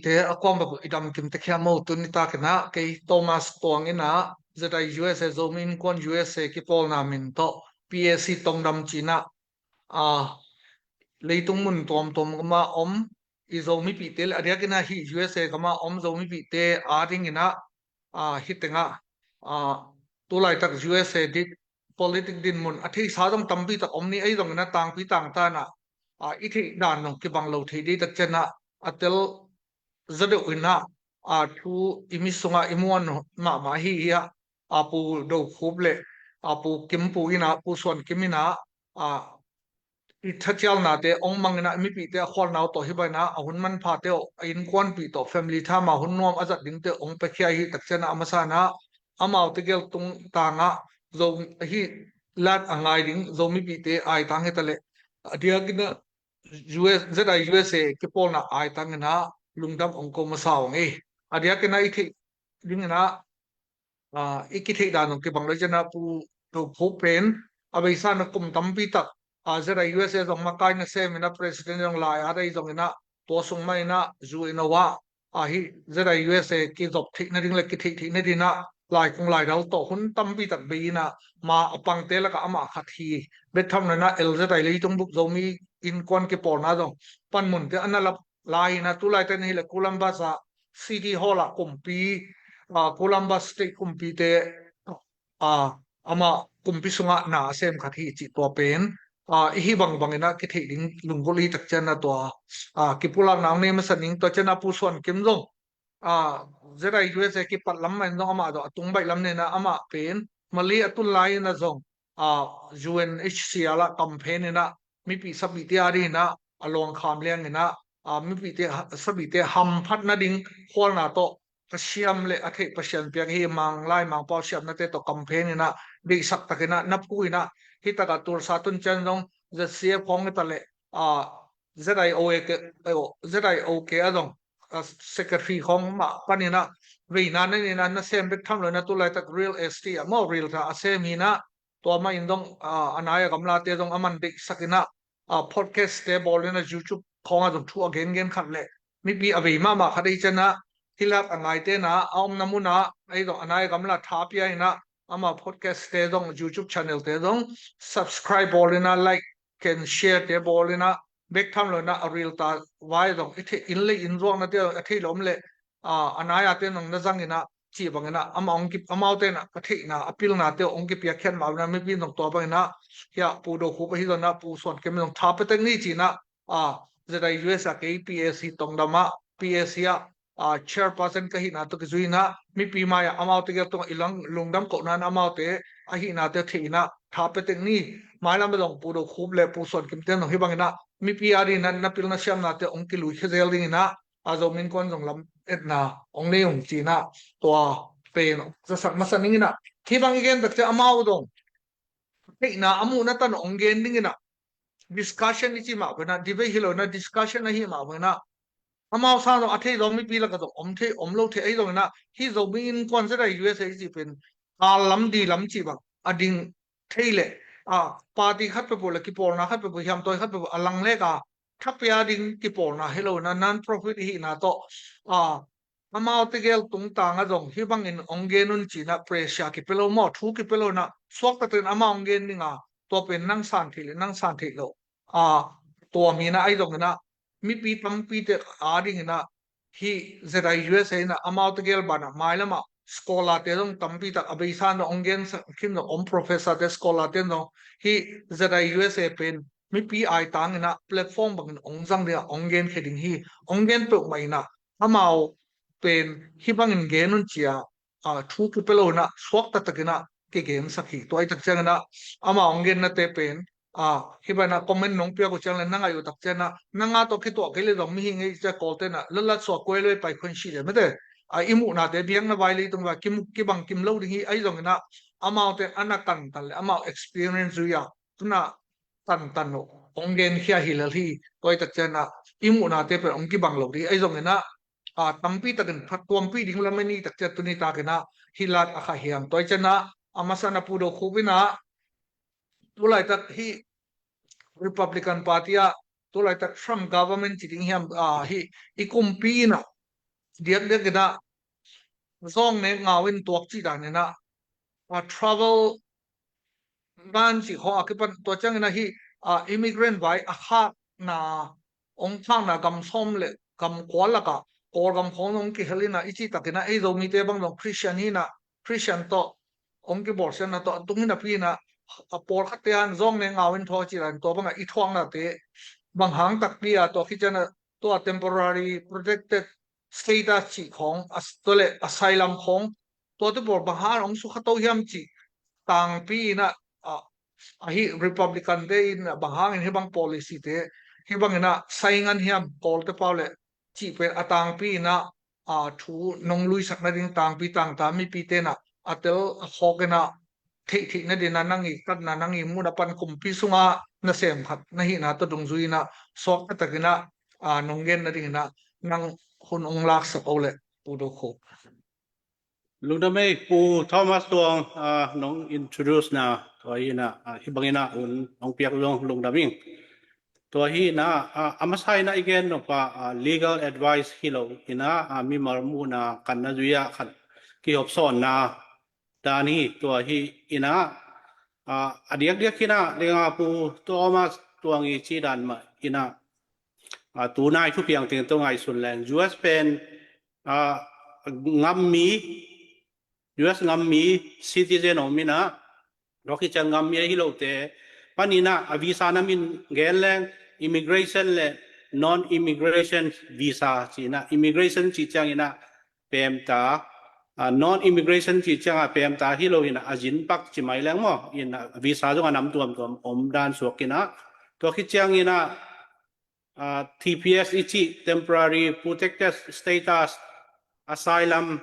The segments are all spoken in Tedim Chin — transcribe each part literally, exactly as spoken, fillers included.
te a kuam bak i dam kim tek hiam maw? Tuni takin ah kei Thomas Tuang in ah ZIUSA, Zomi Innkuan USA kipawlna min tawh PAC Tongdam ci-in ah, a, leitung mun tuamtuam gam ah om i Zomipihte le a diakin ah hih USA gam ah om Zomipihte adingin ah, a, hih teng ah, a, tu laitak USA di politic dinmun a theihsa zong tampi tak om ni, ahi zongin ah tangpi tangtan ah, a, i theih dan zong kibang lo thei ding tak ciangin ah a tel zaw deuh in ah, a, thu i mit sungah i muan mahmah ahi hi ah, a, Pu Do Khup le, a, Pu Kim Pu in ah, Pu Suan Kim in ah, a, i thacialnate hong mang in ah, mipihte a khualna uh tawh hih bangin ah a hun manphate uh, a innkuanpih tawh family time a hun nuam a zat dingte uh hong piakhia hi tak ciangin ah, a masa in ah amaute gel tungtang ah Zo hih lat a ngai ding Zomipihte aitang hi ta leh, a diakin ah US, ZIUSA kipawlna aitang in ah lungdam hong ko masa ung ei. A diakin ah i theih dingin ah, a, i kitheih dan zong kibang lo ciangin ah Pu Do Khup pen a beisa in ah kum tampi tak, a, ZIUSA zong makai nasem in ah president zong lai-at ahi zongin ah tua sung mah in ah zu in ah, a, hih ZIUSA kizop theih nading le kitheih theih nading ah laikung laidal tawh hun tampi tak bei in ah, ma a pangte lakah amah khat hi. Bek tham lo in ah LZI, Leitung Bup Zomi Innkuan kipawlna zong panmunte a na lap lai in ah, tu laitak in ah hi leh Columbus ah City Hall ah kumpi, a, Columbus State kumpite, a, amah kumpi sungah na a sem khat hi cih tua pen, a, i hih bangbang in ah kitheih ding lunggulh hi tak ciangin ah tua, a, kipulakna hong nei masa ning. Tua ciangin ah Pu Suan Kim zong, a, ZIUSA kipat lam mah in zong amah zong a tung baih lam ni in ah amah pen Malay a tun lai in ah zong, a, UNHCR ah campaign in ah mipih sapihte adingin ah a lawngkham liang in ah, a, mipihte ha-, sapihte hamphat nading khualna tawh a siam le a theih Pasian piak hi, Manglai Mangpau siamnate tawh campaign in ah deihsak takin ah na phu in ah, hih takah Tulsa tun ciang zong ZCF khawng hi ta leh, a, ZIOA ke, ZIOK ah zong, a, secretary khawng mah panin ah veina na nei in ah na sem bek tham lo in ah tu laitak real estate ah maw, realtor a sem hi in ah, tua mah in zong, a, a nai a gamlate zong a man deihsak in ah, a, podcast te bawl in ah YouTube khawng ah zong thu a gengen khat le mipi a vei mahmah khat ahi ciangin ah hih lat a ngaite in ah a omna mun ah ahi zong a nai a gamla tha pia in ah ama podcast te zong, YouTube channel te zong subscribe bawl in ah, like, ken share te bawl in ah, bek tham lo in ah a realtor vai zong i theih, inn lei inn zuaknate a theih lo om leh, a, a nai-ate zong na zang in ah cih bangin ah amah hong ki, amaute in ah a theihna a pilnate hong kipiakkhiat mah in ah mipi in zong tua bangin ah, hih ah Pu Do Khup ahi zongin ah Pu Suan Kim zong tha pia tek ni ci in ah, a, ZIUSA kei PAC Tongdam ah PAC ah, a, chairperson ka hihna tawh kizui in ah mipi mai-ah amaute gel tungah i lungdam kohna in amaute a hihnate thei in ah tha pia tek ni. Mailam ah zong Pu Do Khup le Pu Suan Kim te zong hih bangin ah mipi adingin ah na pilna siamnate hong kilui khia zel dingin ah, a, Zomi Innkuan zong lametna hong nei ung ci in ah tua pen zasak masa ning in ah, hih bang i gen tak ciang amau zong theihna a muhna tan hong gen dingin ah, discussion i cih mah bangin ah, debate hi lo in ah discussion ahih mah bangin ah, amau sang zong a thei zaw mipi lakah zong om thei, om lo thei ahi zongin ah, hih Zomi Innkuan ZIUSA i cih pen kal lam di lam cih bang a ding thei leh, a, party khat peuhpeuh le kipawlna khat peuhpeuh, hiamtawi khat peuhpeuh a lang lek a, tha pia ding kipawlna hi lo in ah non-profit i hihna tawh, a, amaute gel tungtang ah zong hih bangin hong gen un ci in ah pressure kipia lo maw, thu kipia lo in ah suakta takin amau hong gen ding a, tua pen nang san theih le nang san theih loh, a, tua mi in ah ahi zongin ah mipi tampite adingin ah hih ZIUSA in ah amaute gel banah mailam ah scholar te zong tampi tak a beisa in ah hong gensak khin zong om, professor te, scholar te zong hih ZIUSA pen mipi aitang in ah platform bangin hong zang ding ah hong genkhia ding hi. Hong gen peuhmah in ah amau pen hih bangin gen un ci a, a, thu kipia lo in ah suakta takin ah kigensak hi. Tua ahih tak ciangin ah amau hong gennate pen, a, hih bangin ah comment nong piak uh ciang le na ngaih uh tak ciangin ah nang a tawh kituah kei le zong mihing ei ci a Kawlte in ah latlat suak kuai lo ei pai khun sih le mete, a, i muhnate biakna vai leitung vai kimu-, kibang kim lo ding hi. Ahi zongin ah amaute a na kantan le amau experience zui a tu in ah tantan uh hong genkhia hi lel hi. Tua ahih tak ciangin ah i muhnate pen hong kibang lo ding hi. Ahi zongin ah, a, tampi takin phattuampih ding lam i nei tak ciang tuni takin ah hih lat a kha hiam. Tua ahih ciangin ah a masa in ah Pu Do Khup in ah tu laitak hih Republican Party ah tu laitak Trump government ci ding hiam, a, hih i kumpi in ah diakdiak inah zawng nek ngau in tuak cih dan inah a travel ban cih khawng a kipan tua ciang inah hih a immigrant vai a khakna, hong khakna gam sawm le gam kua lakah Kawlgam khawng hong kihel inah i cih tak inah ei Zomite bang zong Christian hi inah Christian tawh hong kibawlsiatna tawh a tung hi napi inah a pawlkhatte han zawng nek ngau in thaw cih dan tua bangah i thuaknate bang hang takpi a tua khit ciang a tua temporary protected status cih khawng a tua le asylum khawng tuate pawl bang hang hong sukha to hiam cih tangpi inah a, a hih Republican te in bang hangin hih bang policy te hih bang inah sai ngan hiam Kawlte pau le cih pen a tangpi inah a thu nong luisak nading tangpi tangta mipi tenah a tel a khawk inah theih theih nadinah nang i katna nang i muhna pan kumpi sunga nasem khat na hihna tawh dungzui inah suakta tak inah a nong gen nading inah nang hun hong laksak o le Pu Do Kho. Lungdam ei Pu Thomas Tuang, a, nong introduce na tua hi inah a, hih bang inah hun hong piak zong lungdam ing. Tua hi inah a, a masa inah i gen nop a, a, legal advice hi lo inah a, mimal muhna kanna zui ah khat kihopsawnna dan hi tua hi inah a, a diakdiak inah lenga Pu Thomas Tuang i cih dan mah inah a, tunai thupiang teng tawh ngaihsun leng U S pen a, ngammi U S ngammi citizen om inah tua khit ciang ngammi ahi lote pan inah a visa na min gen leng immigration le non-immigration visa ci inah immigration cih ciang inah pemta, a, non-immigration cih ciang a pemta hi lo inah a zin pak ci mai leng maw inah visa zong a nam tuamtuam om dan suak inah tua khit ciang inah a, T P S i cih temporary protected status, asylum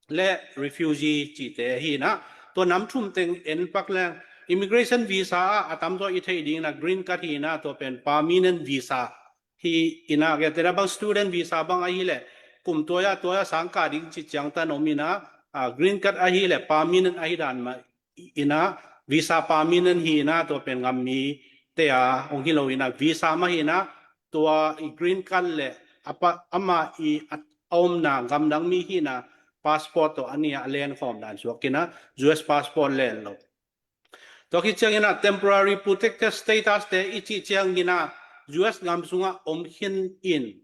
le refugee cihte hi inah tua nam thum teng en pak leng immigration visa ah a tamzaw i theih ding inah green card hi inah tua pen permanent visa hi inah gentena bang student visa bang ahi le kum tuai ah tuai ah sangkah ding cih ciangtan om inah a, green card ahi le permanent ahi dan mah inah visa permanent hi inah tua pen ngammi te a hong hi lo inah visa mah hi inah tua i green card le a pa, ama i a omna gamdang mi hi inah passport tawh a nih a len khawm dan suak inah U S passport len lo. Tua khit ciang inah temporary protected status te i cih ciang inah U S gam sungah om khin in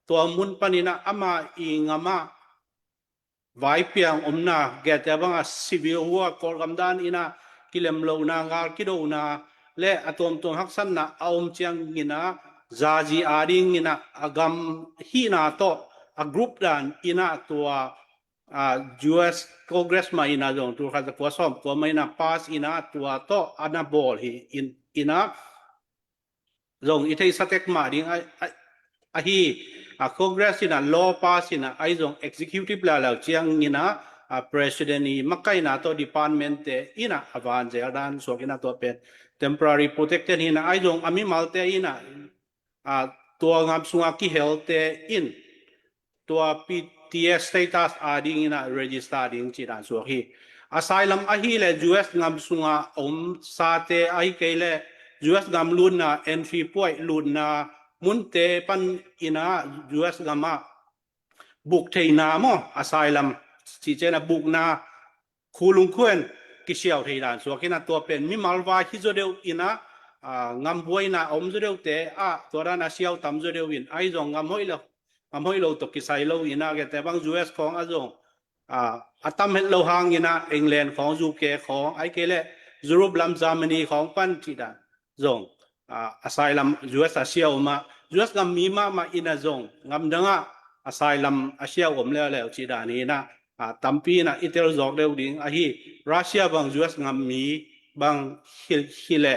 tua mun pan inah ama i ngamah vaipiang omna gentena bangah civil war Kawlgam dan inah kilem lohna ngal kidona le a tuamtuam haksatna a om ciang inah zazi a ding inah a gam hihna tawh a group dan inah tua a, U S Congress mah inah zong tulkhat zakua sawm kua mah inah pass inah tua tawh a na bawl hi in, inah zong i theihsa tek mah ding a, a, ahi a Congress inah law pass inah ahi zong executive leuleu ciang inah a president i makaihna tawh department te inah a vanzel dan suak inah tua pen temporary protected hi inah ahi zong a mimalte inah a tua ngam sunga kihelte in tua P T S status a ding inah register ding cih dan suak hi. Asylum ahi le U S ngam sunga om sate ahi kei le U S ngam lutna entry point lutna munte pan inah U S gamah buk theihna maw asylum cih ciang a bukna khulung khuen kisiau thei dan suak inah tua pen mimal vai hi zaw deuh inah a, ngam buaina a om zaw deuhte ah tua dan a siau tam zaw deuh in ahi zong ngam hoih lo ngam hoih lo tawh kisai lo inah gentena bang U S khawng a zong a, a tam het lo hang inah England khawng U K khawng ahi kei le Europe lam Germany khawng pan cih dan zong a, asylum U S a siau mah U S ngam mi mahmah inah zong ngam dangah asylum a siau om leuleu cih dan inah a, tampi inah i tel zawk deuh ding ahi Russia bang U S ngam mi bang hi, hi le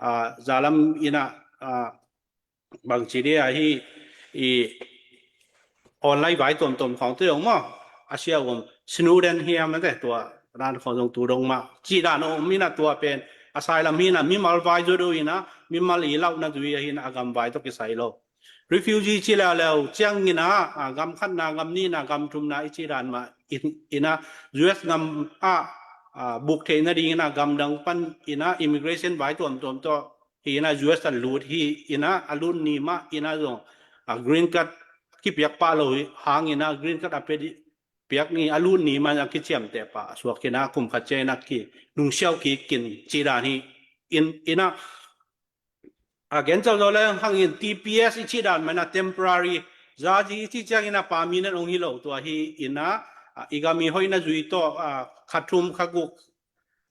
a, zalam inah a, bang ci dia hi i online vai tuamtuam khawng te dong maw a siau om Snowden hiam na te tua dan khawng zong tu dong mah cih dan om inah tua pen asylum hi inah mimal vai zaw deuh inah mimal i lauhna zui ahi inah a gam vai tawh kisai lo. Refugee ci leuleu ciang inah a, gam khatna gam nihna gam thumna i cih dan mah in, inah U S ngam ah a, buk theih nading inah gamdang pan inah immigration vai tuamtuam tawh hi inah U S a lut hi inah a lut ni mah inah zong a green card kipiak pah lo hangin a green card a pia dih, piak ni a lut ni man a kiciamteh pah suak in a kum khat ciangin a ki nungsiau kik kin ci dan hi. In, in a a gen cauh zo le hangin T P S i cih dan man a temporary zazi i cih ciangin a permanent ong hi lo tua hi in a, a, i gam i hoihna zui tawh, a, kha thum kha guk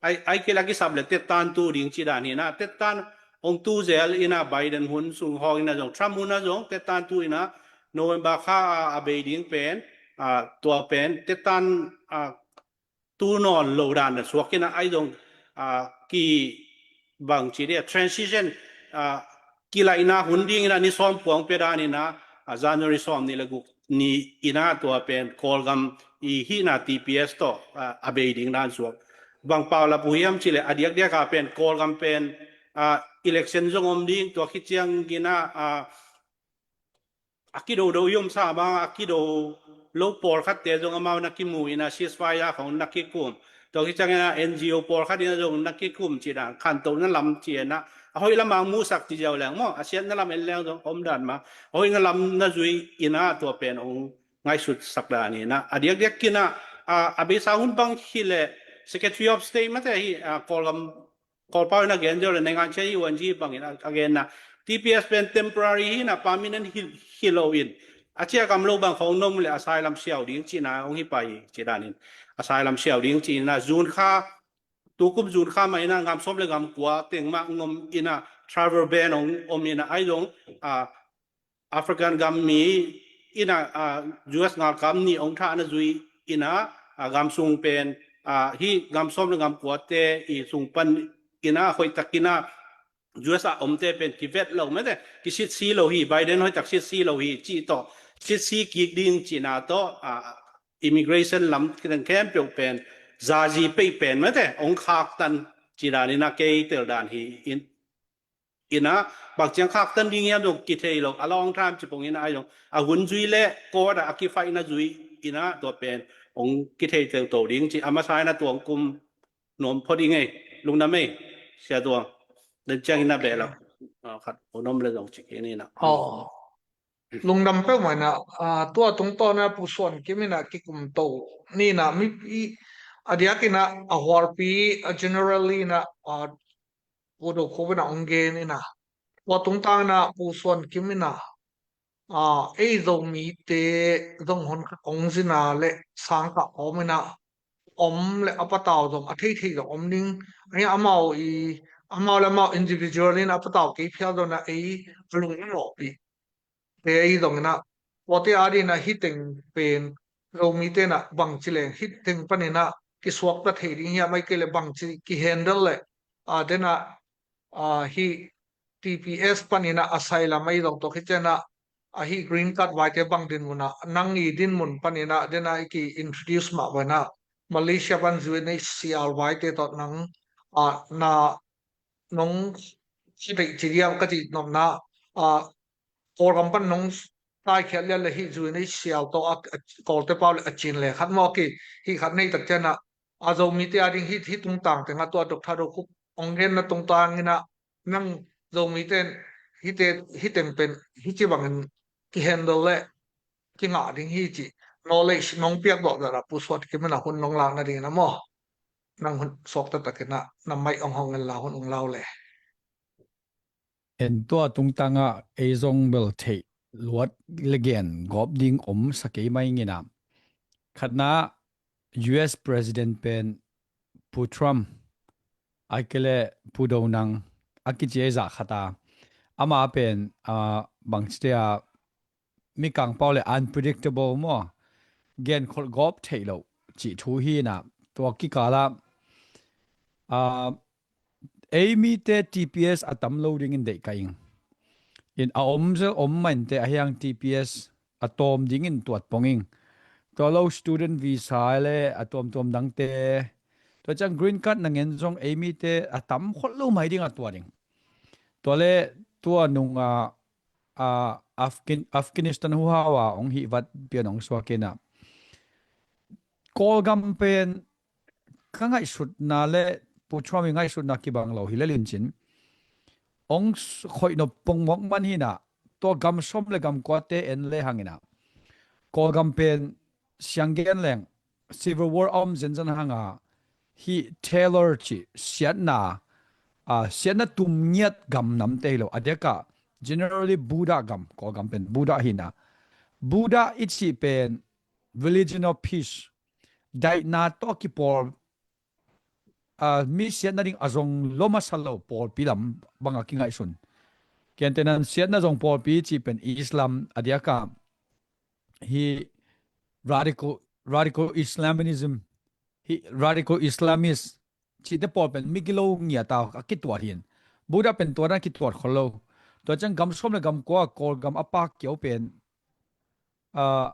ai, ai kila kisap le tettan tu ding ci dan hi in a tettan ong tu zel in a Biden hun sung hawk in a zong Trump hun a zong tettan tu in a November kha a, a bei ding pen, a, tua pen tettan, a, tu nawn lo dan na suak in a ai zong, a, ki bang ci dia transition, a, kilaihna hun ding in a ni sawm puang pia dan in a, a, January sawm ni le guk ni in a tua pen Kawlgam i hihna T P S tawh, a, a bei ding dan suak. Bang pau lap uh hiam ci le a diakdiak a pen Kawlgam pen, a, election zong om ding tua khit ciangin a, a, a kido do i om sa bang a kido lo pawlkhatte zong amau na kimu in a ceasefire khong na kikum. Tua khit ciangin a N G O pawlkhat in a zong na kikum ci dan khantohna lam ci in a a hoih lam a musak ci ziau leng maw a siatna lam en leng zong om dan ma a hoihna lam na zui in a tua pen ong ngaihsut sak dan in a a diakdiak kin a, a, a beisa hun bang hi le Secretary of State mate hi, a, Kawlgam Kawlpau in a gen zia le naingan cia hi uan zi bangin a, a genna T P S pen temporary hi na permanent hi, hi lo in a cia gam lo bang khong nom le asylum siau ding cihna hong hi pai ci danin asylum siau ding cihna June kha tukum June kha mah in a gam sawm le gam kua teng mah ngom in a travel ban hong om in a ai zong a African gam mi in a, a, U S ngalkam nih ong thah na zui in a, a, gam sung pen, a, hi gam sawm le gam kuate i sung pan in a hoih tak in a U S a omte pen kivet lo mete, kisitsi lo hi, Biden hoih tak sitsi lo hi, ci tawh, sitsi kik ding cina tawh, a, immigration lam khempeuh pen, zazi pei pen mete, ong khak tan ci dan in a kei tel dan hi in, in a bang ciang khaktan ding hiam zong kithei lo a long time ci pong in a ai zong a hun zui le court a a kifaihna zui in a tua pen ong kithei teuto ding ci a masa in a tuang kum nuam phot i ngei lungdam ei sia tuang dan ciang in a beh lo khat o nom le zong ci kei ni na. Aw. Lungdam peuhmah in a, a, tua tungtawn a Pu Suan Kim in a kikum to ni na mi i a diak in a a huarpi a generally in a, a, Pu Do Khup in a ong gen in a tua tungtang in a Pu Suan Kim in a, a, ei Zomite zong hun khat ong zina le sang kah om in a om le a patau zong a theithei zong om ding. Ai amau i amau le amau individual in a patau kei phial zong a ei a lung i mawhpih te ei zong in a tuate a ding in a hi teng pen Zomite in a bangci leng hi teng pan in a kisuakta thei ding hiam ai kei le bangci kihandle le a den a, a, hi T P S pan in a asylum ei zong tua khit ciang a a hi green card vaite bang dinmun a nang i dinmun pan in a den a i ki introduce mah ua in a Malaysia pan U N H C R vaite tawh nang a na nong si deih ci diam ka cih nopna a Kawlgam pan nong taikhiat lian le hi U N H C R tawh a, a, Kawlte pau le a cin le khat maw ki hi khat nei tak ciang a a Zomite a ding hi, hi tungtang teng a tua Doctor Do Khup ong genna tungtang in a nang Zomite in hite hi teng pen hi ci bangin kihandle le kingah ding hi ci knowledge nong piak dawh dawh a Pu Suan Kim in a hun nong lakna ding in a maw nang hun suakta tak in a na maih ong hong en la hun ong lau le. En tua tungtang a ei zong bel theih luat le gen gawp ding om sa kei mai ngin a khatna U S President pen Pu Trump ai kei le Pu Do Nang a kici ei zah khat a ama pen, a, bangci te a mikang pau le unpredictable maw gen kholh gawp theih loh cih thu hi in a tua kikal a, a, ei mite T P S a tam lo dingin deih ka ing in a om zel om mah in te a hiang T P S a tawm dingin tuat pong ing. Tua lo student visa le a tuamtuam dangte tua ciang green card na ngen zong ei mite a tam kholh lo mai ding a tua ding. Tua le tua nung a, a Afghan, Afghanistan huhau a ong hih vat pian ong suak in a Kawlgam pen ka ngaihsutna le Pu Trump i ngaihsutna kibang lo hi le lincin ong khoih nop pong mawk man hi na tua gam sawm le gam kuate en le hang in a Kawlgam pen siang gen leng Civil War a om zenzen hanga hih terror cih siatna, a, siatna tum ngiat gam namte hi lo. A diakah generally Buddha gam, Kawlgam pen Buddha hina. Buddha i cih pen religion of peace, daihna tawh kipawl, a, mi siat nading a zong lo masa lo pawlpi lam banga kingaihsun. Kentenan siatna zong pawlpi cih pen Islam a diakah hi radical, radical Islamism, hi radical Islamist cihte pawl pen mi kilo ngiata a kituat hin. Buddha pen tuatna kituat khol lo. Tua ciang gam sawm le gam kua Kawlgam a pak kiau pen, a,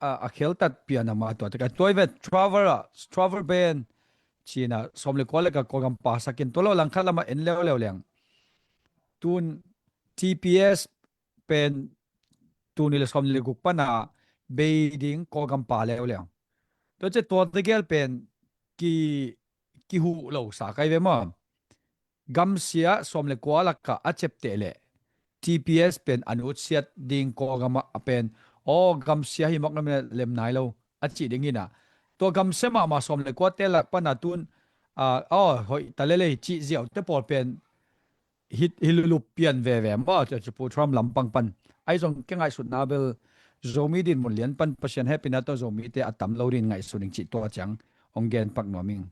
a, a kheltat pian a ma tua te ka tua i ve travel a, travel ban cina sawm le kua le ka Kawlgam pasakin tua lo langkhat lama en leuleu leng. Tun T P S pen tuni le sawm le guk pana bei ding Kawlgam pa leuleu. Tua ce tua tegel pen ki, kihuh lo sa kai ve maw. Gamsia sawm le kua laka a cepteh le T P S pen a nutsiat ding Kawlgama a pen aw gamsia hi mawk na lem nai lo a cih ding hina. Tua gamsia mahmah sawm le kuate lak pana tun, a, aw hoih ta lelei cih ziaute pawl pen hi, hi lulup pian veve maw, tua cu Pu Trump lampang pan. Ahi zong ke ngaihsutna bel Zomi dinmun lian pan Pasian hehpihna tawh Zomite a tam lo din ngaihsun ing cih tua ciang hong gen pak nuam ing.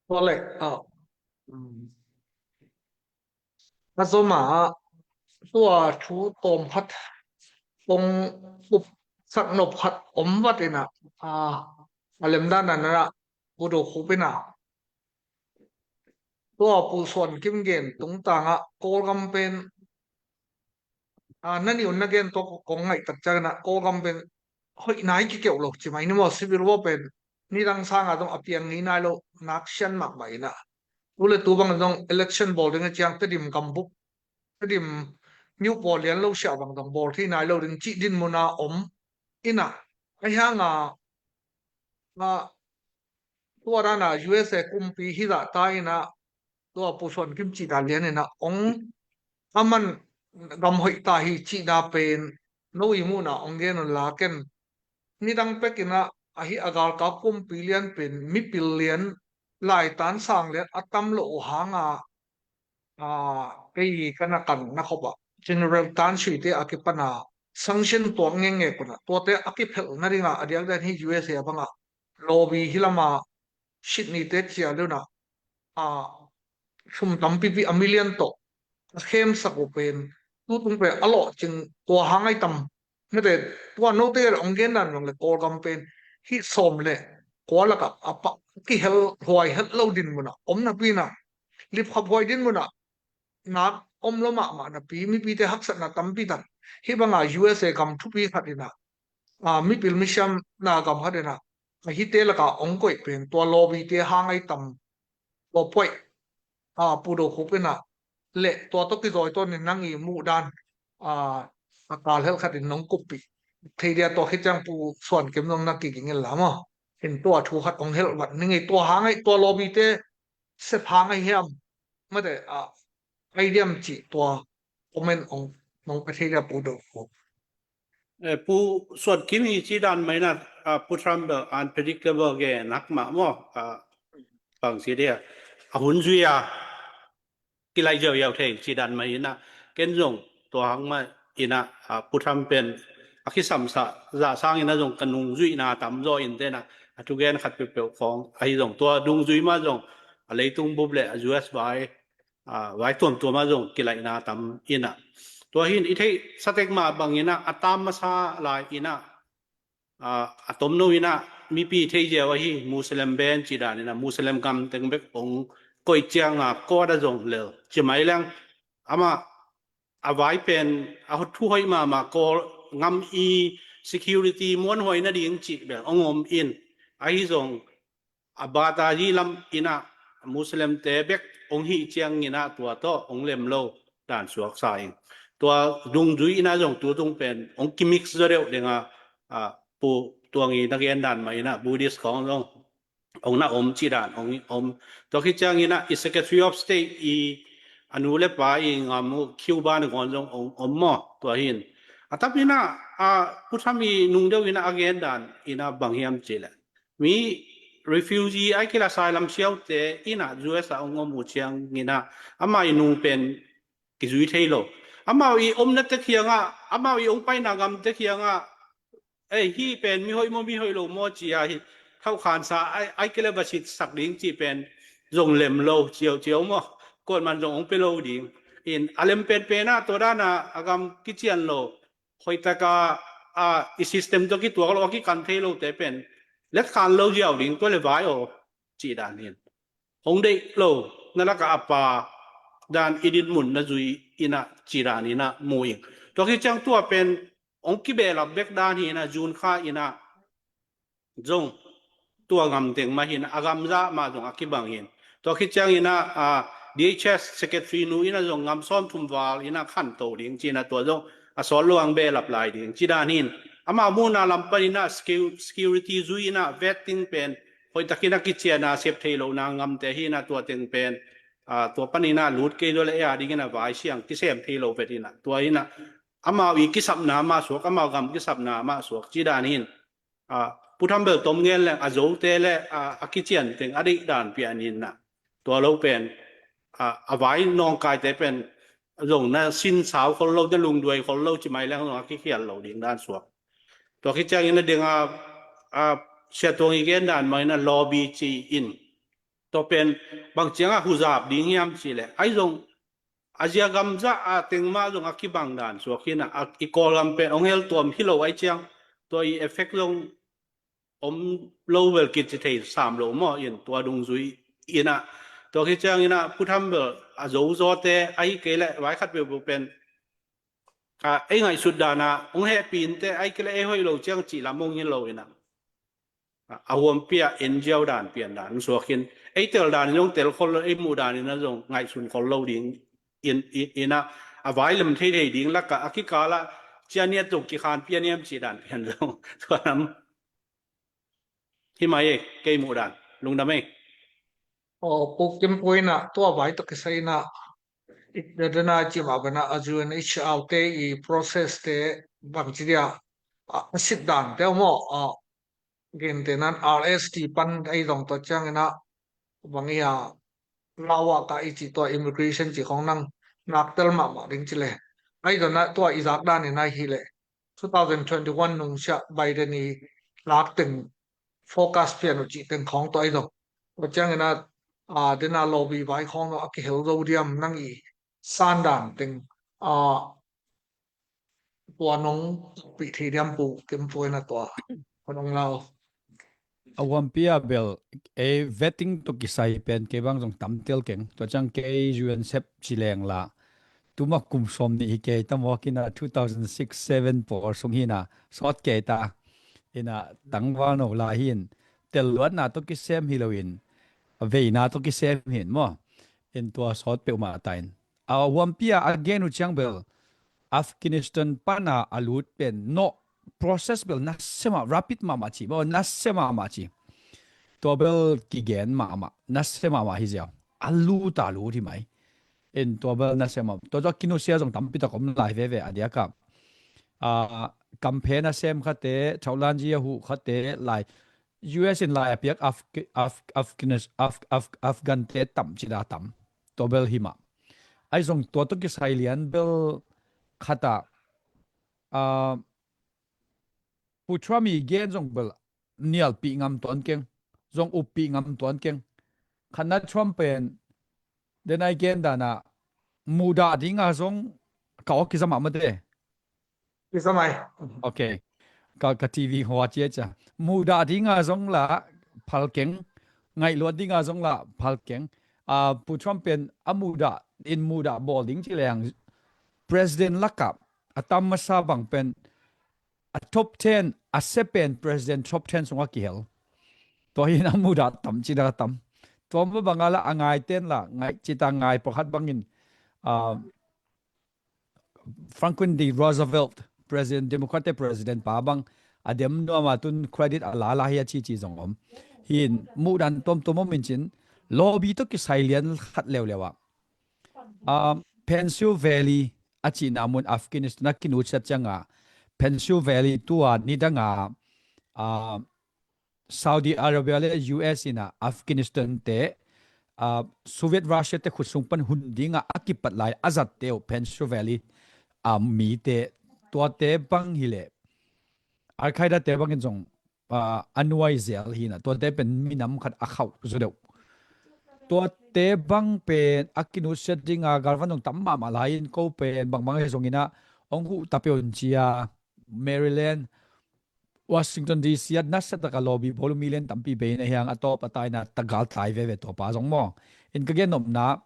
Tua le, a, um, a zoma ah tua thu tawm khat kong upsak nop khat om vat inah, a, a lemdan a nana Pu Do Khup inah tua Pu Suan Kim gen tungtangah Kawlgam pen, a, na nih un na gen tawh kong ngaih tak ciangin ah Kawlgam pen hoih nai kikeuh lo ci mai ni maw, civil war pen nidang sangah zong a piang ngei nai lo nak sian mahmah inah. Tu le tu bang zong election bawl ding a ciang Tedim gambup, Tedim niu pawl lian lo siah bang zong bawl thei nai lo ding cih dinmuna om inah. Ahi hanga, a, tua dana U S A kumpi hizah ta inah tua Pu Suan Kim cih dan lian inah ong a man gam hoih ta hi cihna pen no i muhna ong gen un la ken. Nidang pek inah ahi a galkap kumpi lian pen mipil lian laitan sang lian a tam lo uh hanga, a, kei ka na kan na khop ah General Tan Sui te a kipana sanction tuak ngenge kuna tuate a kiphelh nadinga a diakdiak hi U S A banga lobby hi lama Sydney te cia leuna, a, sum tampipi a million tawh a khemsak uh pen tutung pen a lawhcing tua hangai tam. Mete tua note ong gen dan zong le Kawlgam pen hih sawm le kua lakah a pah kihel huai het lo dinmunah om napi inah lipkhap huai dinmunah nak om lo mahmah napi mipite haksatna tampi tak hih banga U S A gam thupi khat inah, a, mipil misiamna gam khat inah a hite lakah ong koih pen tua lobby te hangai tam tua poih, a, Pu Do Khup inah le tua tawh kizawi tawnin nang i muh dan, a, a kal helh khatin nong kuppih thei dia tua khit ciang Pu Suan Kim zong na kiging in la maw. In tua thu khat ong helh vat ning i tua hangai tua lobby te sep hangai hiam mate, a, ai diam cih tua comment ong nong pe thei dia Pu Do Khup. Eh, Pu Suan Kim hi ci dan mai na, ah, Pu Trump bel unpredictable ge nak mah maw, ah, bang ci dia. A hun zui a kilai ziau ziau thei ci dan mai ina ken zong tua hang mah ina, ah, Pu Trump pen a kisamsa za sang ina zong ka nung zui na tam zaw in tena a thugen khat peuhpeuh khong ahi zong tua dung zui mah zong a leitung bup le a U S vai a, vai tuamtuam ah zong kilaihna tam ina. Tua hin i theih satek mah bang ina a tam masa lai ina, a, a tomno ina mipi thei ziau ahi Muslim ben ci dan ina Muslim gam teng bek ong koih cianga kawt a zong lel ci mai leng amah a vai pen a thu hoih mahmah Kawl ngam i security muanhuai nading cih bel ong om in ahi zong a bata yi lam ina Muslim te bek ong hih ciang ina tua tawh ong lem lo dan suaksa ing. Tua dungzui ina zong tu tung pen ong kimix zaw deuh dinga, ah, Pu Tuang i na gen dan mah inah Buddhist khawng zong hong na om cih dan hong om. Tua khit ciangin ah i Secretary of State i a nu le pa i ngam uh Cuba nangawn zong hong om maw? Tua hin a tam inah, ah, Pu Trump i nung deuh inah a gen dan inah bang hiam cih leh mi refugee ai kila asylum siaute inah U S a hong om uh ciangin ah amah i nung pen kizui thei lo. Amau i omna te khiangah, amau i hong paina ngam te khiangah, ei, hih pen mi hoih maw, mi hoih lo maw ci-a hi, thauhkhansa ai, ai kile va sitsak ding cih pen zong lem lo, ciauciau maw? Kuaman zong hong pia lo ding. In a lem penpen ah tua dana a gam kician lo, hoihtaka, a, i system tawh kituak lo, a kikan thei lote pen letkhan lo ziau ding, tua le vai aw cih dan hin. Hong deih lo na lakah a pa dan i dinmun na zui inah cih dan inah mu ing. Tua khit ciang tua pen hong kibehlap bek dan hi inah June kha inah zong tua ngam teng mah hi inah a gamzah mah zong a kibang hin. Tua khit ciang inah, ah, D H S Secretary nu inah zong ngam sawmthum val inah khanto ding ci inah tua zong a sawt luang behlap lai ding cih dan hin. Amah muhna lam pan inah secu-, security zui inah vetting pen hoihtakin a kiciana sep thei lo na ngamte hi inah tua teng pen, ah, tua pan inah lut kei dua le ei a ding inah vai siang kisem thei lo vet inah tua inah amau i kisapna mah suak, amau gam kisapna mah suak cih dan hin. Ah, Pu Thambel tom ngen leng a zote le, ah, a kician teng a deih dan pian inah tua lo pen, ah, a vai nawngkaite pen zong na sinsau khol lo, na lungduai khol lo ci mai leng zong a kikhial lo ding dan suak. Tua khit ciangin a ding a, a, Sia Tuang i gen dan mah inah lobby ci in. Tua pen bang ciangah huzap ding hiam cih leh ai zong a zia gamzah a teng mah zong a kibang dan suak hi inah, a, i Kawlgam pen hong hel tuam hi lo ai ciang tua i effect zong om lo bel kici thei sam lo maw in tua dungzui inah. Tua khit ciang inah Pu Thambel a zozawte ahi kei leh vai khat peuhpeuh pen, a, ei ngaihsut dana hong hehpih inteh ai kei leh ei hoih lo ciang cih lam hong hi lo inah. A, a huampi ah en ziau dan pian dan hong suak in. Ei tel dan in zong tel khol lo, ei muh dan inah zong ngaihsun khol lo ding in, in, inah a vai lem thei thei ding lakah a kikalah cianiat zong kikhan pian hiam cih dan pian zong tua lam. Hi mai e, kei muh dan lungdam e. Aw, Pu Kim Pu inah tua vai tawh kisai inah i dana cimah bana a U N H R te i process te bangci dia a, a sit dan te maw, a, gente nan R S T pan ei zong tua ciang inah bang i a lawak a i ci tua immigration ci khong nang naktel mahmah ding ci le. Ai zong na tua i zak dan inah hi le two thousand twenty-one nung sia Biden i lak teng focus pian uh cih teng khawng tawh ai lo. Tua ciangin a, a, dena lobby vai khawng tawh a kihel zo diam nang i san dan teng, a, tua nong pih thei diam Pu Kim Pu in a tua. Kua nong lau. A huampi a bel, e, vetting tawh kisai pen kei bang zong tam tel keng. Tua ciang kei U N sep ci leng la. Tuma kum sawm nih hi kei ta mawk in a two thousand six seven pawl sung hi na sawt kei ta. In a tangval no lai hin tel luatna tawh kisem hi lo in. A veina tawh kisem hin maw. In tua sawt peuhmah ta in. A huampi a a gen uh ciang bel Afghanistan pana a lut pen no process bel nasia mah, rapid mahmah ci, maw, nasia mahmah ci. Tua bel kigen mahmah, nasia mahmah hi ziau. A lut a lut hi mai. In tua bel nasia mah. Tua tua kinusia zong tampi tak om lai veve a diaka. A, kamphe nasem khate, thaulanji a huh khate lai. U S in lai a piak Af-, Af-, Afghanis-, Af-, Af-, Afghan te tam ci da tam. Tua bel hi mah. Ai zong tua tawh kisai lian bel khata, a, Pu Trump i gen zong bel nialpih ngam tuan keng, zong uppih ngam tuan keng. Khatna Trump pen, den ai gen dana, mudah dinga zong ka awk kizamah mate. Kizamai. Ok. Ka, ka T V hua cia cia. Mudah dinga zong la phal keng. Ngaihluat dinga zong la phal keng. A, Pu Trump pen a mudah, in mudah bawl ding ci leng. President lakah a tam masa bang pen a top ten, a sia pen president top ten sungah kihel. Tua hi in a mudah tam ci da tam. Tua ma banga la a ngai ten la, ngai ci ta ngai pakhat bangin, a, Franklin D Roosevelt, President, Democratic President pa bang, a dem nuam a, tun credit a la la hi a cici zong om. Hi in muhdan tuamtuam om in cin, lawbi tawh kisai lian khat leuleu ah, ah, Pencil Valley a cihna mun Afghanistan a kinutsiat ciangah, Pencil Valley tua nidangah, ah, Saudi Arabia le U S in ah Afghanistan te, ah, Soviet Russia te khut sung pan hun dingah a kipat lai a zatte uh Pencil Valley, ah, mite, tuate bang hileh Al-Qaeda te bangin zong, ah, a nuai zel hi in ah, tuate pen minam khat a khauh zaw deuh. Tuate bang pen a kinutsiat dinga galvan zong tam mahmah lai in, ko pen bangbang hi zongin ah hong huh ta peuh un ci a, Maryland, Washington D C ah nasia taka lawbi bawl uh million tampi bei na hiang, a tawp a taina tagal tai veve tua pa zong maw. In ka gen nopna,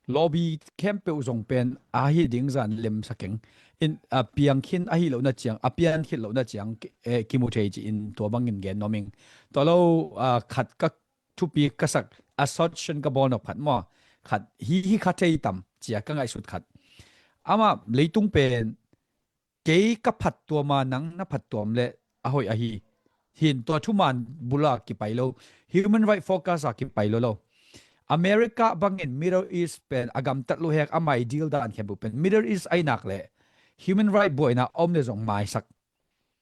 lawbi khempeuh zong pen a hi ding zan lemsa keng. In, a piang khin ahi lohna ciang, a pian khit lohna ciang, eh, kimu thei ci in tua bangin gen nuam ing. Tua lo, ah, khat ka thupi ka sak, assertion ka bawl nop khat maw. Khat hi, hi kha thei tam cia ka ngaihsut khat. Amah leitung pen kei ka phattuam a, nang na phattuam le a hoih ahi. Hi in tua thuman bul a kipai lo, human right focus a kipai lo lo. America bangin Middle East pen a gamtat lo hek, ama ideal dan khempeuh pen Middle East ahi nak le human right buaina om le zong maisak.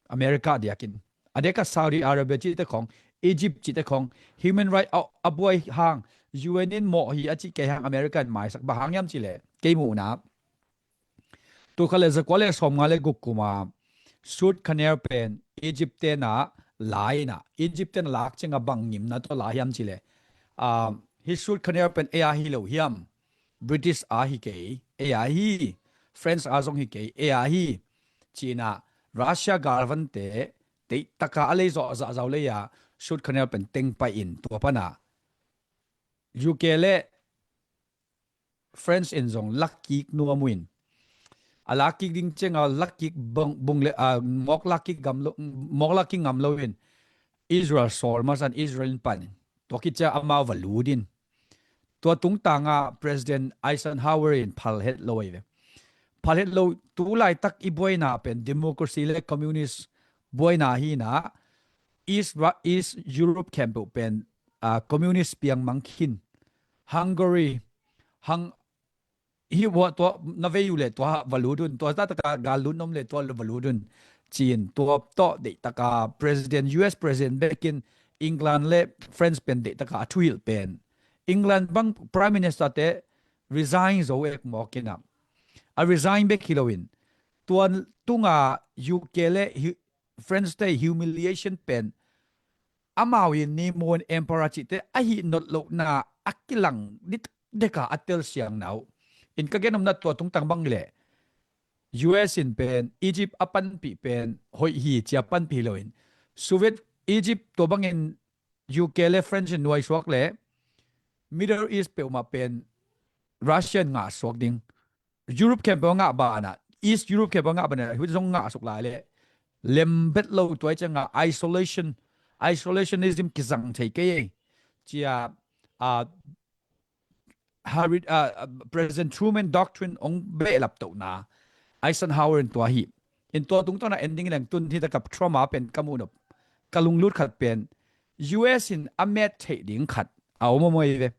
America diakin, a deka Saudi Arabia cihte khong, Egypt cihte khong, human right a, a buai hang, U N in mawh hi a cih kei hang America in maisak. Bang hang hiam cih le kei muhna, tul khat le zakua le sawmnga le guk kum a Suez Canal pen Egypt te na la in ah, Egypt te na lak ciang a bang ngimna tawh la hiam cih le, ah, hi Suez Canal pen ei a hi lo hiam, British a hi kei, ei a hi, French a zong hi kei, ei a hi, ci in ah Russia galvan te teihtaka a lei zawh zahzau lei a Suez Canal pen teng pai in, tua pan ah U K le French in zong lakkik nuam uh in, a lakkik ding ciang a lakkik bung, bung le, ah, mawk lakkik gam lo, mawk lakkik ngam lo in Israel sawl masa in, Israel in pan in, tua khit ciang amau va lut in. Tua tungtang ah President Eisenhower in phal het lo ahi ve. Phal het lo, tu laitak i buaina pen democracy le communist buaina hi in ah, East Ru-, East Europe khempeuh pen, ah, communist piang mang khin. Hungary, hang, hi ua tua na vei uh le tua va lut un, tua za taka gal lut nom le tua va lut un, ci in tua tawh deihtaka President, U S President bekin England le France pen deihtaka a thuhilh pen, England bang Prime Minister te resign zo ek mawk in ah, a resign bek hi lo in, tua tunga U K le hi, France te humiliation pen, amau in ni mun emperor cihte a hih not lohna a kilang dikdeka a telsiang na uh. In ka gen nopna tua tungtang bang le U S in pen Egypt a panpih pen hoih hi cia panpih hi lo in, Soviet Egypt tua bangin U K le French in nuaisuak le Middle East peuhmah pen Russia in ngahsuak ding. Europe khempeuh a ngah banah, East Europe khempeuh a ngah banah, hih zong ngahsuk lai le lem bet lo, tua ciangah isolation, isolationism kizang thei kei ei, cia, ah, Harry, ah, ah, President Truman Doctrine hong behlap tohna, Eisenhower in tua hi. In tua tungtawna ending leng tun hi takap Trump a pen ka muh nop, ka lunglut khat pen U S in a met theih ding khat a om a mawi ve.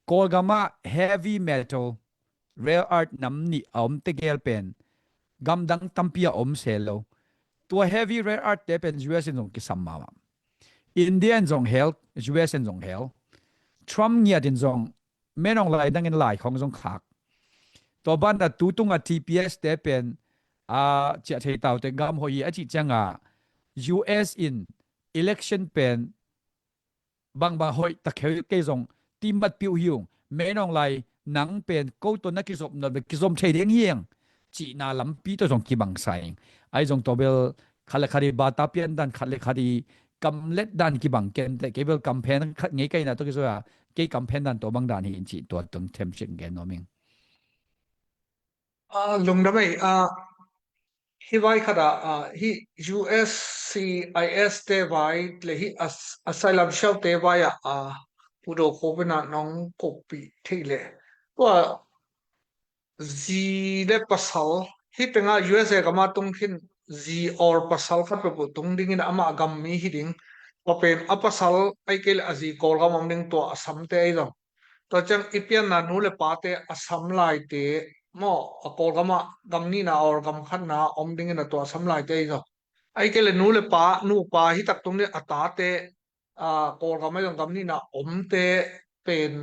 Kawlgamah heavy metal rare earth nam nih a om tegel pen gamdang tampi a om se lo. Tua heavy rare earth te pen U S in zong kisam mahmah. India in zong hel, U S in zong hel. Trump ngiat in zong menong lai dangin lai khong zong khak. Tua banah tu tunga T P S te pen a ciah thei taute gam hoih hi a cih cianga U S in election pen bangbang hoih ta kheu kei zong timbat piuh hi ung. Menong lai nang pen ko tawh na kizop nop le kizom thei ding hi eng cihna lampi tawh zong kibangsa ing. Ai zong tawbel khat le khat i bata pian dan, khat le khat i kamlet dan kibang kente, kei bel campaign khat ngei kaina tawh kizua, kei campaign dan tua bang dan hi in cih tua tun themcik gen nuam ing. Ah, lungdam ei, ah, hi vai khat ah, ah, hi U S C I S te vai le hi as-, asylum shelter vai ah, ah, Pu Do Ko Pen ah nong koppih thei le. Tua zi le pasal hi tenga U S A gama tung khin zi or pasal khat peuhpeuh tung dingin amah gam mi hi ding. Tua pen a pasal ahih kei leh a zi Kawlgam om ding, tua a samte ahi zong. Tua ciang i pianna nu le pate a sam laite maw, a Kawlgam ah gam nihna or gam khatna om dingin a tua a sam laite ahi zong. Ahih kei leh nu le pa, nupa hi tak tung ding a tate, a, Kawlgam ahi zong gam nihna omte pen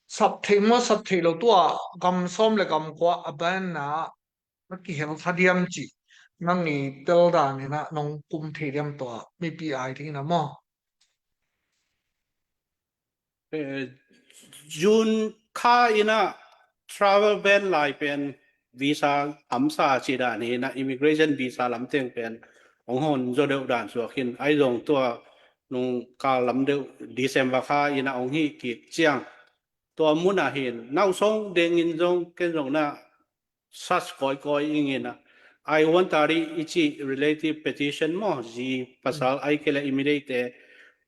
sap thei maw, sap thei lo, tua gam sawm le gam kua a banna a kihel kha diam cih nang i tel dan in ah nong kum thei diam, tua mipi ai dingin ah maw? Eh, June kha in ah travel ban lai pen visa hamsa cih dan hi in ah, immigration visa lamteng pen hong hon zaw deuh dan suak hi in, ahi zong tua nung kal lam deuh December kha in ah hong hih kik ciang, tua mun ah hi in, nau song deng in zong ken zong na search kawikawi ing in ah, I one thirty i cih relative petition maw, zi pasal ahih kei leh immediate te,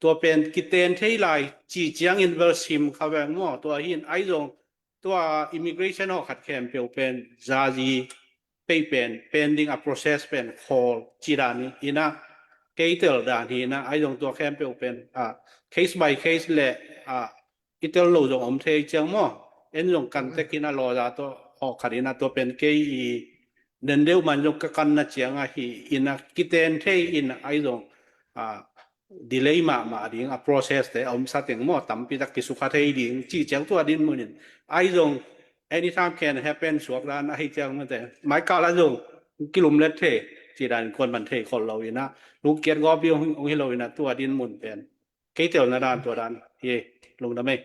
tua pen kiten thei lai cih ciangin bel sim kha veng maw, tua hi in, ahi zong tua immigration haw khat khempeuh pen zazi pei pen pending a process pen khawl cih dan hi in ah, kei tel dan hi in ah, ahi zong tua khempeuh pen, ah, case by case le, ah, i tel lo zong om thei ciang maw. En zong kan tek in ah lawyer tawh hawh khat in ah, tua pen kei i nen deuh man zong ka kanna ciang ahi in ah, kiten thei in ah, ahi zong, ah, delay mahmah ding a process te a om sa teng maw, tampi tak kisukha thei ding cih ciang tua dinmun in, ahi zong anytime can happen suak dan ahi ciang mate, mai kal ah zong kilumlet thei cih dan kuan man thei khol lo in ah, lungkiat gawp hi hong, hong hi lo in ah, tua dinmun pen kei telna dan tua dan hi. Lungdam ei.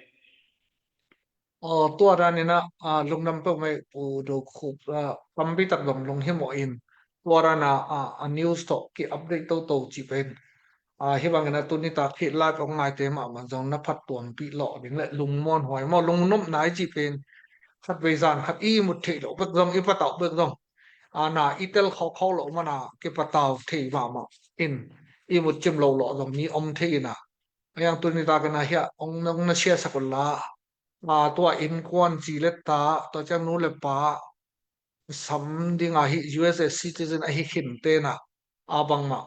Aw, tua dan in ah, ah, lungdam peuhmah ei Pu Do Khup, ah, tampi tak zong lunghimawh in, tua dan ah, ah, a news tawh ki-update toto cih pen, ah, hih bangin ah tuni tak hih live hong ngaite mahmah zong na phattuampih lawh ding le lungmuanhuai maw, lungnopna i cih pen khatvei zan khat i mut theih loh bek zong, i patauh bek zong, ah, na i tel khawkhaw loh man ah kipatau thei mahmah in, i mut cim lo lawh zong mi om thei in ah, a yang tuni tak in ah hiah hong, hong na siasak un la, ah, tua innkuan zi le ta, tua ciang nu le pa sam ding ah hih U S A citizen ahi khin te in ah, a bangmah,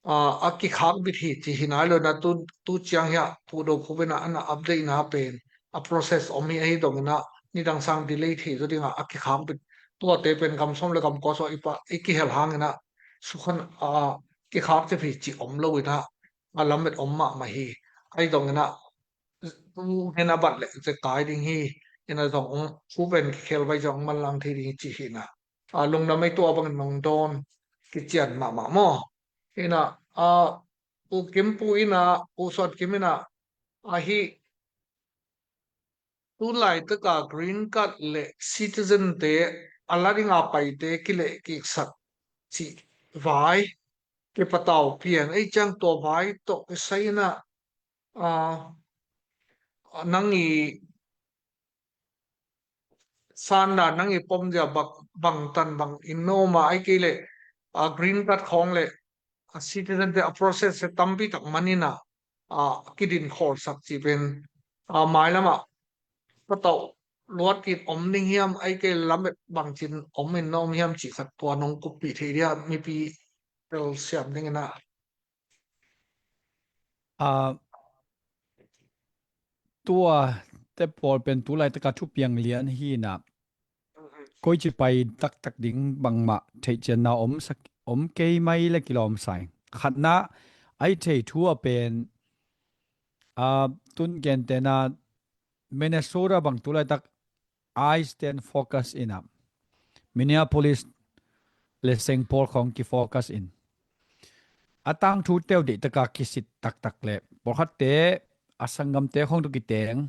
ah, a kikhak bit hi ci hi nai lo in ah, tu, tu ciang hiah Pu Do Khup in ah a na update na pen a process om hi, ahi zong in ah nidang sang delay thei zaw ding ah a kikhak bit, tuate pen gam sawm le gam kua sawh i pa, i kihel hang in ah sukhan, ah, kikhak cip hi cih om lo in ah, a lamet om mahmah hi. Ahi zong in ah tu ngen a bat leh zekai ding hi in ah zong, um, thu pen kikhel vai zong manlang thei ding hi ci hi in ah, a, lungdam ei, tua bangin nong dawn kician mahmah maw. In ah, a, Pu Kim Pu in ah, Pu Suan Kim in ah, ahi tu laitak a green card le citizen te a la ding a paite kileh kiksak cih vai kipatau pian ei ciang, tua vai tawh kisai in ah, a, nang i sandan, nang i pom zia bang, bangtan bang in na om a, ahi kei leh, a, green card khawng le, a, citizen te a process te tampi tak man in ah, a, kidin khawlsak cih pen, a, mailam ah patauh luat in om ding hiam, ahi kei leh lamet bangcin om in na om hiam cih khat tua nong kuppih thei dia, mipi telsiam ding in ah. A, tua te pawl pen tu laitak a thupiang lian hi in ah, koici pai taktak ding bangmah theihcianna om sak, om kei mai le kilawm sa ing. Khatna, ahi thei thu a pen, a, tun gentehna Minnesota bang tu laitak ICE ten focus in ah, Minneapolis le Saint Paul khawng kifocus in, a tangthu teuh deihtak a kisit taktak le pawlkhatte a sanggamte khawng tawh kiteng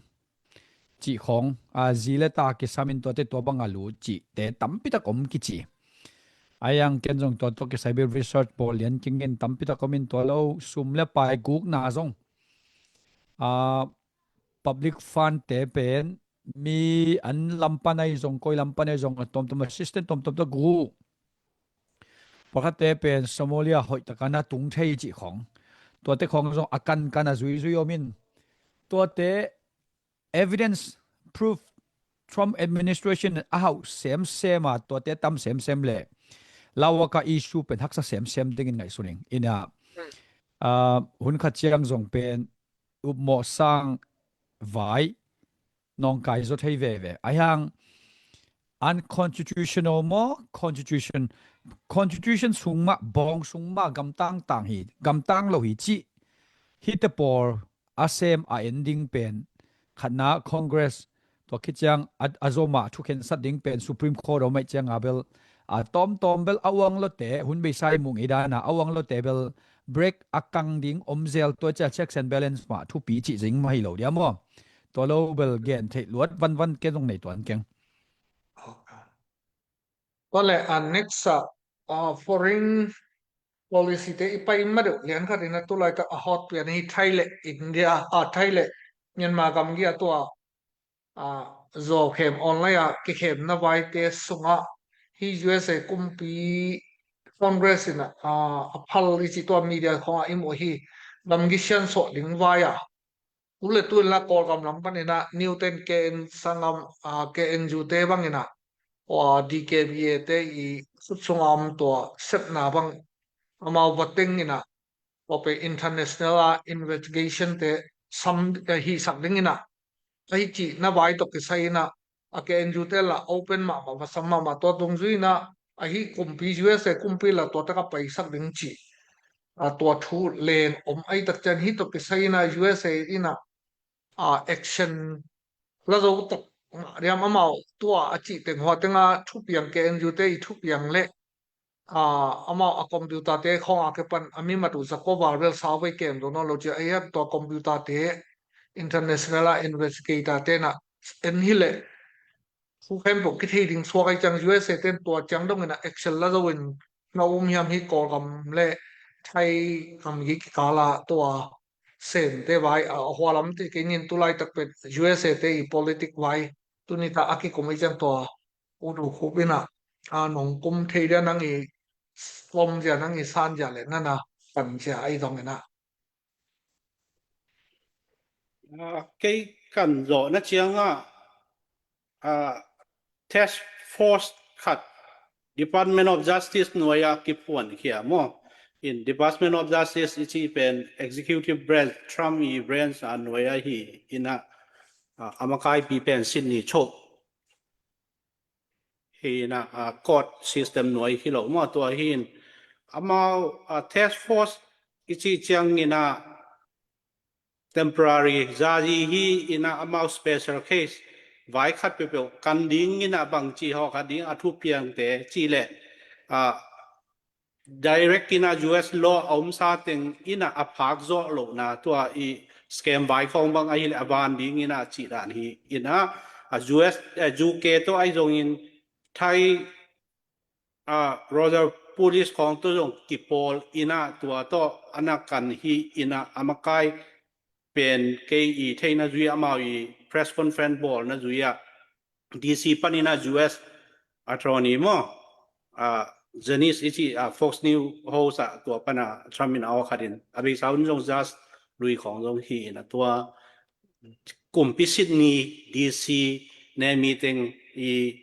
cih khawng, a, zi le ta kisam in tuate tua bang a lut cihte tampi tak om kici. A yang ken zong tua tawh kisai bel research pawl lian kingin tampi tak om in, tua lo sum le pai gukna zong, a, public fund te pen mi an lam pan ahi zong, koi lam pan ahi zong, a tuamtuam assistant tuamtuam tawh guk. Pawlkhatte pen Somalia hoih taka na tung thei cih khawng, tuate khawng zong a kankan a zuizui om in, tuate evidence, proof, Trump administration a hauh semsem a, tuate tam semsem leh Lawaka issue pen haksa semsem dingin ngaihsun ing. Ina, ah, hun khat ciang zong pen upmawh sang vai nawngkai zaw thei veve. Ahi hang unconstitutional maw, constitution, constitution sung mah, bawng sung mah, gamtang tang hi, gamtang lo hi cih hite pawl a sem a en ding pen khatna Congress, tua khit ciang a, a zom a thukhensat ding pen Supreme Court om aih ciang a bel a tawmtawm bel a uang lote hun beisa i mung i dana a uang lote bel break a kang ding om zel, tua cia checks and balance mah thupi cih zing mah hi lo dia maw? Tua lo bel gen theih luat vanvan ken zong nei tuan keng. Tua le a next a, a foreign policy te i pai ma deuh lian khat in a tulai tak a hot pian hi Thai le India, a Thai le Myanmar gamgi a tua, a, zawkhem online a kikhemna vaite sungah hi U S A kumpi Congress in a, a, a phal i ci tua media khawngah i muh hi gamgi siansawh ding vai a. Tu le tu in la Kawlgam lam panin a Newton K N Sangam, a, K N U te bangin a, tua D K B A te i khut sunga om tua sepna bang amau va teng in a, tua pe international a investigation te sam, eh, hihsak ding in a, ahi cihna vai tawh kisai in a, a K N U te la open mahmah va sam mahmah tua dungzui in a, ahi kumpi U S A kumpi la tua taka paisak ding cih a tua thu len om ahi tak cian hi tawh kisai in a U S A in a, a, action la zo tak mah diam amau tua a cih teng hua tenga thupiang K N U te i thupiang le, a, amau a computer te khawng a ke pan a mi mat uh za ko val bel sau vei kem zo nawn lo cia ahi a tua computer te international a investigator te na en hi le thu khempeuh kithei ding suak ahi ciang U S A ten tua ciang dongin a action la zo in na um hiam hi Kawlgam le Thai gamgi kikala tua sem te vai a, a hualam te kei nin tulai tak pen U S A te i politic vai tuni ta a kikum ahi ciang tua u du khup in a, a nong kum thei dia nang i slom zia nang i san zia le nana kan zia ahi dong in a. Ah, kei kan zawhna ciangah, ah, task force khat Department of Justice nuai-ah kiphuan khia maw? In Department of Justice i cih pen executive branch, Trump i branch a nuai ahi in a, ah, a makaipi pen Sydney Cho hi in a, ah, court system nuai hi lo maw? Tua hi in amau, ah, task force i cih ciangin a temporary zazi hi in a amau special case vai khat peuhpeuh kan ding in a bangci hawh khat ding a thupiangte cih le, ah, direct in a U S law a omsa teng in a a phak zawh lohna tua i scam vai khawng bang ahih leh a van ding in a cih dan hi in a, a U S, eh, U K tawh ahi zongin Thai, ah, Rotary Police khawng tawh zong kipawl in a tua tawh a na kan hi in a a makai pen kei i theihna zui amau i press conference bawlna zui ah D C panin a U S attorney maw, ah, Janice i cih, ah, Fox News host ah tua pana Trump in a aw khat in a beisa un zong judge lui khawng zong hi in a tua kumpi Sydney D C ne meeting i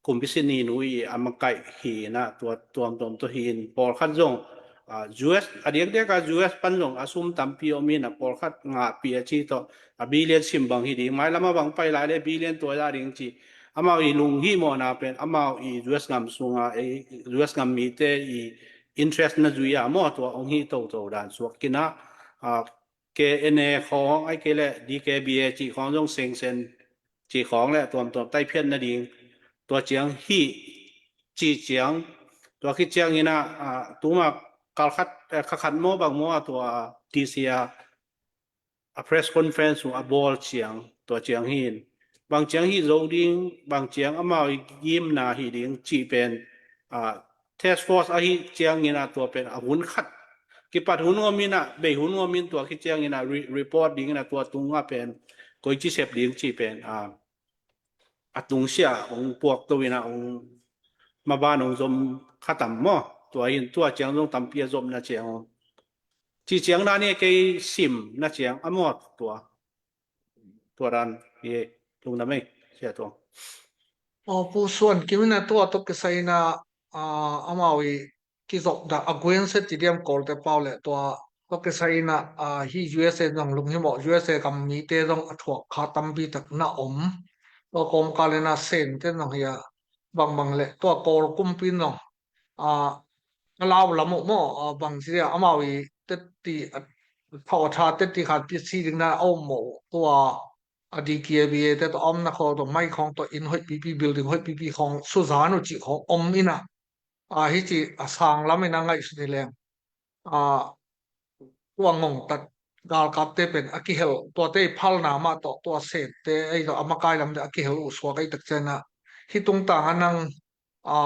kumpi Sydney nu i a makaih hi in a tua tuamtuam tawh hi in pawlkhat zong, ah, U S a diakdiak a U S pan zong a sum tampi om in a pawlkhat ngahpi a ci tawh a billion sim bang hi ding, mailam a bang pai lai le billion tua za ding ci. Amau i lunghimawhna pen amau i U S gam sunga, eh, U S gam mite i interest na zui a maw tua hong hi toto dan suak in a, ah, K N A khawng ai kei le D K B A cih khawng zong sengsen cih khawng le tuamtuam taiphiat nading tua ciang hi cih ciang tua khit ciang in a, ah, tuma kal khat, eh, kha khat maw bang maw a tua D C a a press conference uh a bawl ciang, tua ciang hi in bang ciang hi zo ding, bang ciang amau i gimna hi ding cih pen, ah, task force ahi ciang in a tua pen a hun khat kipat hun nuam in a, bei hun nuam in tua khit ciang in a re-, report ding in a tua tung a pen koici sep ding cih pen, ah, a tungsiah hong puakto in a hong maban hong zom khatam maw? Tua in tua ciang zong tampi a zomna ciang hong ci ciang na ni kei simna ciang a mawt tua. Tua dan hi lungdam ei, Sia Tuang. Aw, Pu Suan Kim in a tua tawh kisai in a, a, amau i kizop dah a guenset ci diam Kawlte pau le tua, tua kisai in a, a, hi U S A zong lunghimawh, U S A gam mite zong a thuak kha tampi tak na om. Tua kawmkal in a Sente zong hi a bangbang le tua Kawl kumpi in zong, a, a lau lam uh maw, a, bang ci dia amau i teti, a, thau a tha teti khat pi si ding na a om maw, tua a D K B A te tawh a omna khawng tawh mai khawng tawh inn hoih pipi, building hoih pipi khawng suzan uh cih khawng om in a, a, hi ci a sang lam in a ngaihsut hi leng. A, tua ngongtat galkapte pen a kihel, tuate i phalna mah tawh tua Sente ei tawh a makai lamte a kihel uh suak ei tak ciang a, hi tungtang a nang, a,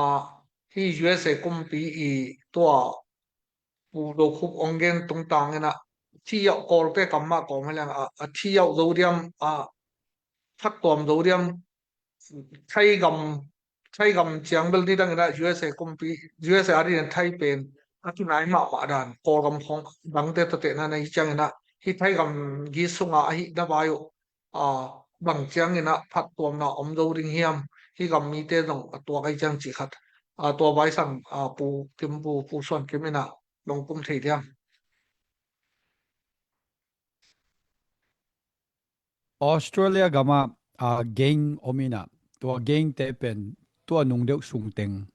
hi U S A kumpi i tua Pu Do Khup ong gen tungtang in a, thi yauh Kawlte kam mah kawm hi leng a, a thi yauh zo diam, a, thak tuam zo diam, Thai gam, Thai gam ciang bel nidang in a U S A kumpi, U S A a ding in Thai pen a kinai mahmah dan, Kawl gam khawng dangte tawh tehna na hi ciang in a, hi Thai gam gi sunga ahi na vai uh, a, bang ciang in a phattuamna om zo ding hiam, hi gam mite zong a tuak ahi ciang cih khat, a, tua vai sang, a, Pu Kim, Pu, Pu Suan Kim in a nong pum thei diam? Australia gam ah, a, gang om in a, tua gangte pen tua nung deuh sung teng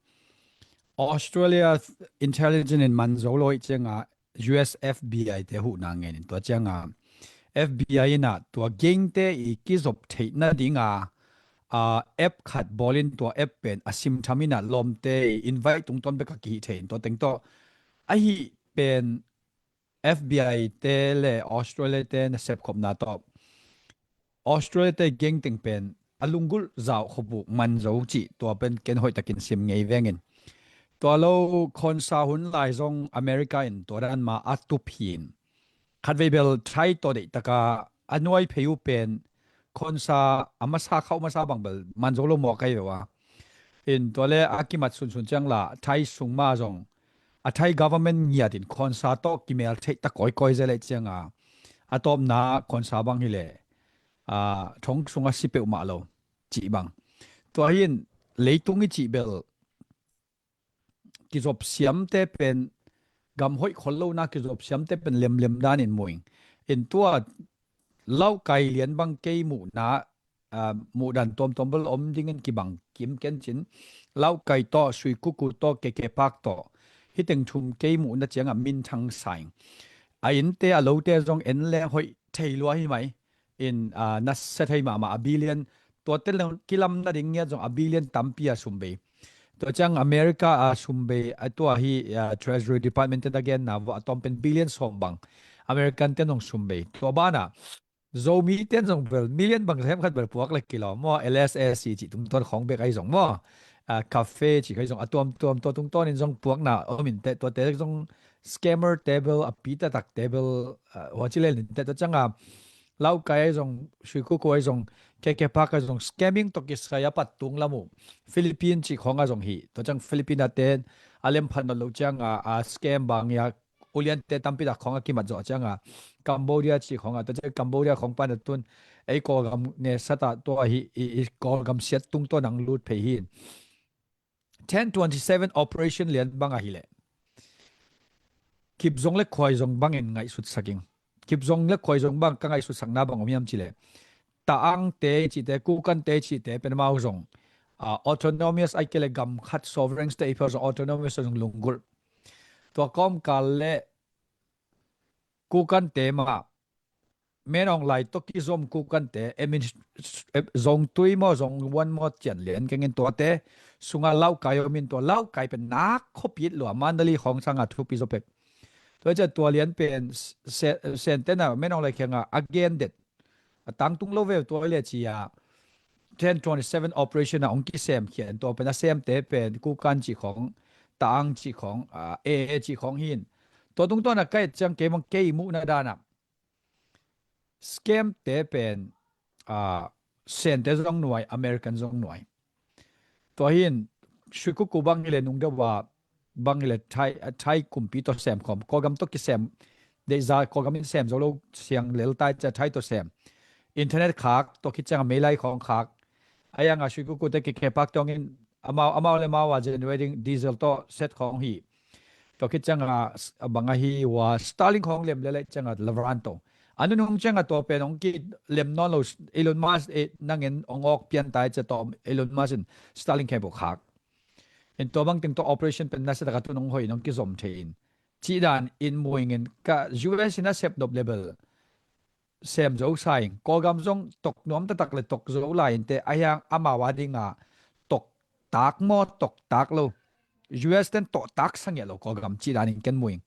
Australia intelligence in man zo lo ih ciang a, U S F B I te huhna ngen in tua ciang a, F B I in a tua gangte i kizop theihna ding a, a, app khat bawl in tua app pen a simtham in a lawmte i invite tungtawn bek a kihih thei in tua teng tawh ahi pen F B I te le Australia te nasep khopna tawh Australia te gang teng pen a lunggulh zauh khop uh man zo cih tua pen ken hoih takin sim ngei veng in. Tua lo khawnsa hun lai zong America in tua dan mah a tup hi in. Khatvei bel Thai tawh deih tak a a nuai phei uh pen khawnsa a masa khauh masa bang bel man zo lo mawk ahi ve ua. In tua le a kimat sunsun ciang la Thai sung mah zong a Thai government ngiat in khawnsa tawh kimel theih ta kawikawi zel aih ciang a, a tawpna khawnsa bang hi leh, a, thong sung a si peuhmah lo cih bang. Tua hi in leitung i cih bel kizop siamte pen gam hoih khol lo na kizop siamte pen lemlem dan in mu ing. In tua lauhkai lian bang kei muhna, a, muhdan tuamtuam bel om dingin kibang kim ken cin. Lauhkai tawh, Suikuku tawh, K K Park tawh, hi teng thum kei muhna ciang a minthang sa ing. A innte a lote zong en leng hoih thei lua hi mai. In, a, nasia thei mahmah a billion, tuate kilamna ding ngiat zong a billion tampi a sum bei. Tua ciang America a sum bei, a tua hi, a, Treasury Department te a genna vua a tawm pen billion sawm bang American te zong sum bei. Tua banah Zomi ten zong bel million bang hem khat bel puak le kilawm maw, L S S cih tungtawn khawng bek ahi zong maw, a, cafe cih ahi zong a tuamtuam tua tungtawn in zong puakna om in teh, tuate zong scammer te bel a pi taktak te bel, a, hua ci lel in teh, tua ciang a lauhkai ahi zong, Suikuku ahi zong, K K Park ahi zong, scamming tawh kisai a pat tung lam uh Philippine cih khawng a zong hi. Tua ciang Philippine a ten a lemphat nawn lo ciang a, a scam bang ia uliante tampi tak khawng a kimat zawh ciang a, Cambodia cih khawng a, tua ciang Cambodia khawng pan a tun ei Kawlgam nesat a tua hi, i, i Kawlgam siat tungtawn ang lut phei hi. Ten twenty seven operation lian bang ahi leh kip zong le khuai zong bangin ngaihsut sak ing. Kip zong le khuai zong bang ka ngaihsut sakna bang om hiam ci leh, Taang te cihte, Kukan te cihte pen amau zong, a, autonomous ai ke le gam khat sovereign state i phel zong autonomous zong lunggulh. Tua kawmkal le Kukan te mah, Min Aung Hlaing tawh kizom Kukan te, emin, zong tui maw, zong wan maw cian lian kengin tuate sunga lauhkai om in tua lauhkai pen nak khawpit lua, Mandalay khawng sanga thupi zo pek. Tua ciah tua lian pen se-, Sente na Min Aung Hlaing kianga a gen det. A tangtung lo ve tua le cia ten twenty seven operation a ong kisem khian tua pen a semte pen Kukan cih khawng, Taang cih khawng, a, A A cih khawng hin. Tua tungtawn a ka et ciang kei mang kei muhna dana scam te pen, a, Sente zong nuai, American zong nuai. Tua hin Suikuku bang hi le nung deuh a bang hi le Thai, a, Thai kumpi tawh sem khawm, Kawlgam tawh kisem, deihza Kawlgam in sem zo lo siang lel tai cia Thai tawh sem. Internet khak, tua khit ciang a meilai khawng khak. A yang a Suikuku te K K Park tawng in amau, amau le amau a generating diesel tawh set khawng hi. Tua khit cianga, a bang ahi ua, Starlink khawng lem leleh cianga Leverantong a nunung cianga tua pen hong kilem nawn lo. Elon Musk, eh, nangin hong awk pian tai cia tawh Elon Musk in Starlink khempeuh khak. In tua bang teng tawh operation pen nasa taka tun hong hoih in hong kizom thei in. Cih dan in muingin ka U S in a sep nop level sem zo sa in, Kawlgam zong tok nuam taktak le tok zo lai in te, a hiang amau a dinga tok tak maw, tok tak lo. U S ten tok tak sa ngiat lo Kawlgam cih dan in ken muing.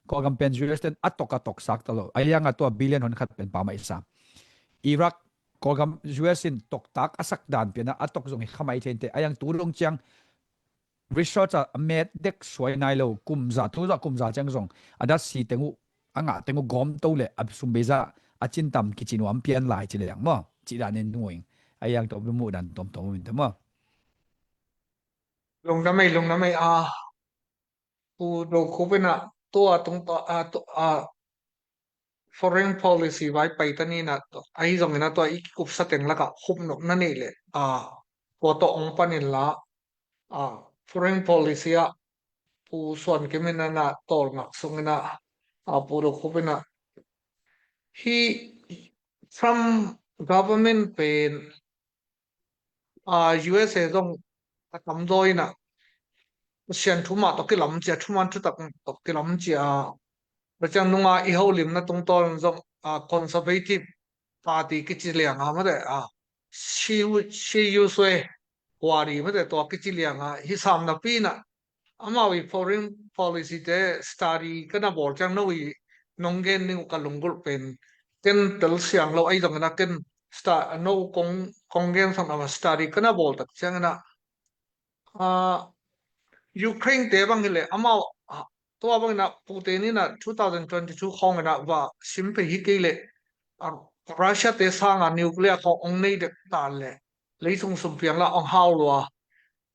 Kawlgam pen U S ten a tok a tok sak ta lo. A hiang a tua billion hon khat pen pamah i sa. Iraq, Kawlgam U S in tok tak a sak dan piana a tok zong hi khamai thei in te, a hiang tu dong ciang research a met dek suai nai lo, kum za, tu za kum za ciang zong a dat si teng uh, a ngah teng uh gawm to le a sum bei za a cin tam kici nuam pian lai ci le ang maw. Cih dan in muing. A hiang tawh muh dan tawmtawm um in te maw. Lungdam ei, lungdam ei a. Pu Do Khup in a tua tung tua, a, tua, a, foreign policy vai pai ta ni na, ahi zongin a tua i kikupsa teng lakah khupnop na neih leh, a, tua tawh hong panin la, a, foreign policy ah Pu Suan Kim in a na tawlngak sungin a, a, Pu Do Khup in a, hi Trump government pen, a, U S A zong a tamzaw in a Pasian thu mah tawh kilam cia, thuman thutak tawh kilam cia. Tua ciang nunga i holimna tungtawn zong, a, Conservative Party kici lianga mate, a, Shi, Shi Yu Sue Huari mate tua kici lianga hi sam napi in a, amau i foreign policy te study ka na bawl ciang no i nong gen ning uh ka lunggulh pen ken tel siang lo ahi zongin a ken sta-, no kong, kong gen sang ama study ka na bawl tak ciangin a, a, Ukraine te bang hileh amau, a, tua bangin a Putin in a two thousand twenty-two khawngin a va sim pei hi kei leh, a, Russia te sanga nuclear khawng hong nei dek ta leh leisung sumpiang la hong hau lua.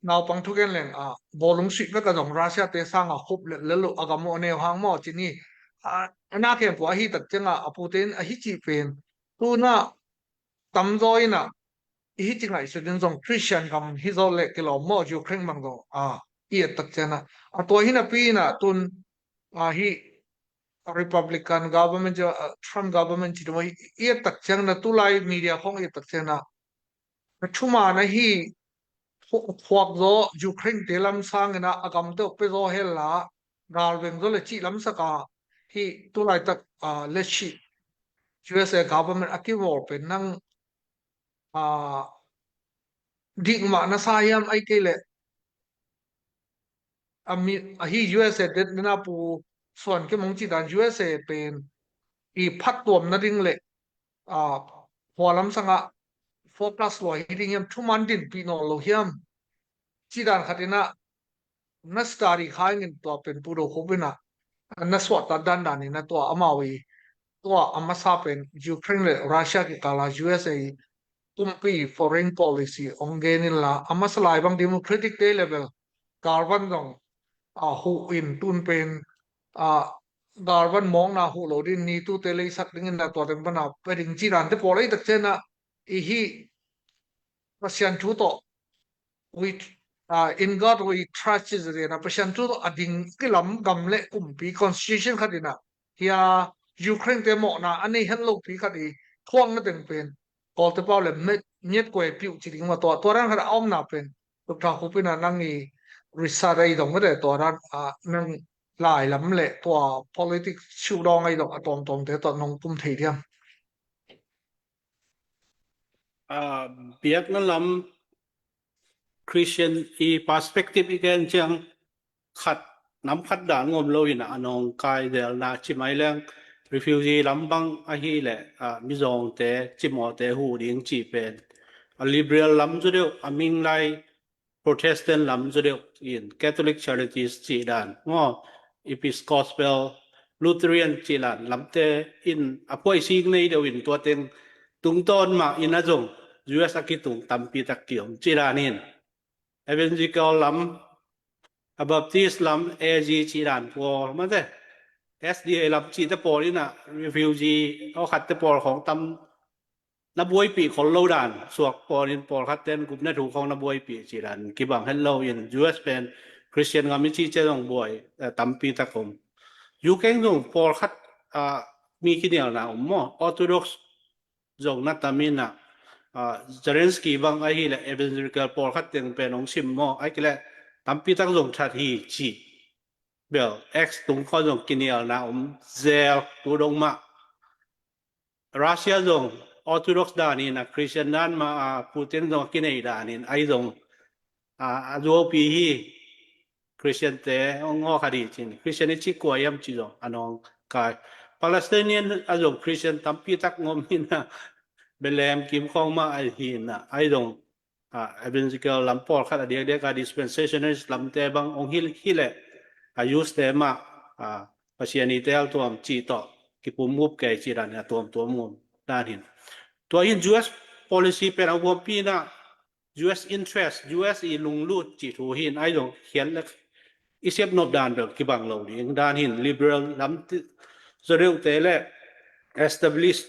Naupang thugen leng a, bawlung suih vek a zong Russia te sanga khup letlel uh a gam uh a neu hang maw ci ni. A, a na khempeuh ahi tak cianga a Putin ahi cih pen tuna tamzaw in a, i hi ci ngaihsut in zong Christian gam hi zaw leh kilawm maw, Ukraine bang zong, a, i et tak ciang a. A tua hi napi in a tun, a, hi Republican government ci, a, Trump government ci dong i et tak ciang a, tulai media khawng i et tak ciang a, a thuman ahi phu-, phuak zaw Ukraine te lam sangin a, a gamte uh pia zaw hel la, galveng zaw le cih lamsak a, hi tulaitak, a, le cih U S A government a kivawl pen nang, a, dik mah na sa hiam ai kei leh a mi, a hi U S A det nena Pu Suan Kim hong cih dan U S A pen i phattuam nading le, a, hua lam sangah focus lua hi ding hiam, thuman dinpih nawn lo hiam? Cih dan khat in a na study kha ingin tua pen Pu Do Khup in a na suahtak dandan in a tua amau i tua a masa pen Ukraine le Russia kikala U S A kumpi foreign policy hong gen in la, a masa lai bang democratic te level galvan zong, a, huh in tun pen, a, galvan mawkna huh lo ding, NATO te leisak dingin a tua teng pana pia ding cih dante pawl ei tak ciang a, i hi Pasian thu tawh, we, uh, in God we trust ci zia na Pasian thu tawh a ding kilam gam le kumpi constitution khat in a, hi a Ukraine te mawhna a nei het lopi khat i thuakna teng pen Kawlte pau le miat, miat kuai piuh ci ding mah tua, tua dan khat a omna pen Doctor Khup in a nang i research ei dong mete tua dan, a, nang lai lam le tua politics siu dawng ei dong a tawmtawmte tawh nong tum thei diam? A, biakna lam Christian i perspective i gen ciang khat, nam khat dan ngom lo in a nong kai zelna ci mai leng refugee lam bang ahi le, a, mizawngte cimawhte huh ding ci pen a liberal lam zu deuh a ming lai Protestant lam zu deuh in Catholic Charities cih dan maw, Episcopal, Lutheran cih dan lamte in a phuaisik nei deuh in tua teng tungtawn mah in a zong U S a kitung tampi tak kiom cih dan in Evangelical lam, a Baptist lam, A G cih dan pawl mate, S D A lam cihte pawl in a refugee awkhatte pawl khawng tam na buaipih khol lo dan suak pawnin pawlkhat ten gupna thu khawng na buaipih cih dan kibang het lo in U S pen Christian ngam i cih ciang zong buai, eh, tampi tak om. U K zong pawlkhat, ah, mi kinialna om maw, Orthodox zong na tam in ah, ah, Zelensky bang ahih leh evangelical pawlkhat teng pen hong sim maw, ahih kei leh tampi tak zong that hi cih bel X tung khawng zong kinialna om zel tu dong mah. Russia zong Orthodox dan in ah Christian dan mah, ah, Putin zong a kinei dan in ahi zong, ah, a zuaupi hi Christian te hong ngawh kha ding cin. Christian i cih kua hiam cih zong a nawng kai. Palestinian a zong Christian tampi tak ngom hi in ah Bethlehem kim khawng mah ahi in ah ahi zong, ah, evangelical lam pawlkhat a diakdiak a dispensationalist lamte bang hong hi, hi leh a use te mah, ah, Pasian i tel tuam cih tawh kipum gup kei cih dan a tuamtuam ngom dan hi in. Tua hi in U S policy pen a huampi in ah U S interest, U S i lunglut cih thu hi in ahi zong khiat leh i sep nop dan bel kibang lo ding dan hi in liberal lam zaw deuhte leh establish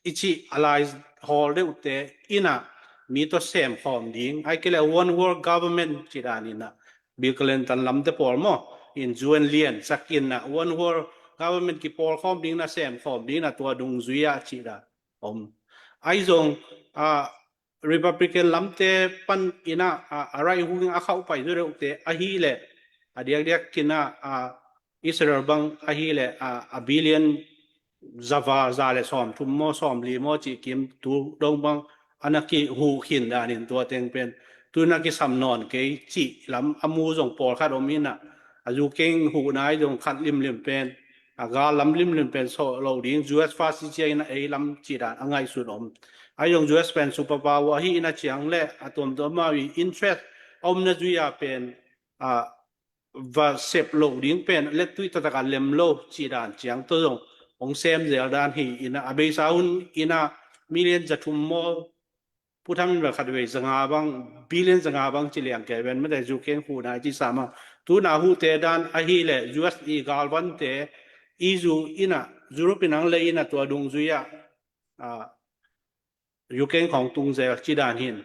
i cih alliance hawl deuhte in ah mi tawh sem khawm ding, ahih kei leh one world government cih dan in ah Bill Clinton lamte pawl maw in U N lian sak in ah one world government kipawl khawm ding in ah sem khawm ding in ah tua dungzui ah cih dan om. Ahi zong, ah, Republican lamte pan in ah, ah, a right wing a khauh pai zaw deuhte ahih leh a diakdiak in ah, ah, Israel bang ahih leh, ah, a billion za val za leh sawm thum maw sawm li maw cih kim tu dong bang a na kihuh khin dan in tua teng pen tu na kisam nawn kei cih lam a mu zong pawlkhat om in ah a U K huhna ahi zong khat limlim pen a gal lam limlim pen sawh lo ding U S first cih ciang in ah ei lam cih dan a ngaihsun om. Ahi zong U S pen superpower ahi in ah ciang leh a tuamtuam mah i interest a omna zui ah pen, ah, va sep lo ding pen lettui taktak a lem lo cih dan ciang tawh zong hong sem zel dan hi in ah a beisa hun in ah million za thum maw, pu tham in bel khat vei za nga bang, billion za nga bang ci liang kei ven mate U K huhna i ci sa mah. Tu in ah huhte dan ahih leh U S i galvante i zu in ah Europe in ang lei in ah tua dungzui ah, ah, U K khawng tung zel cih dan hi in.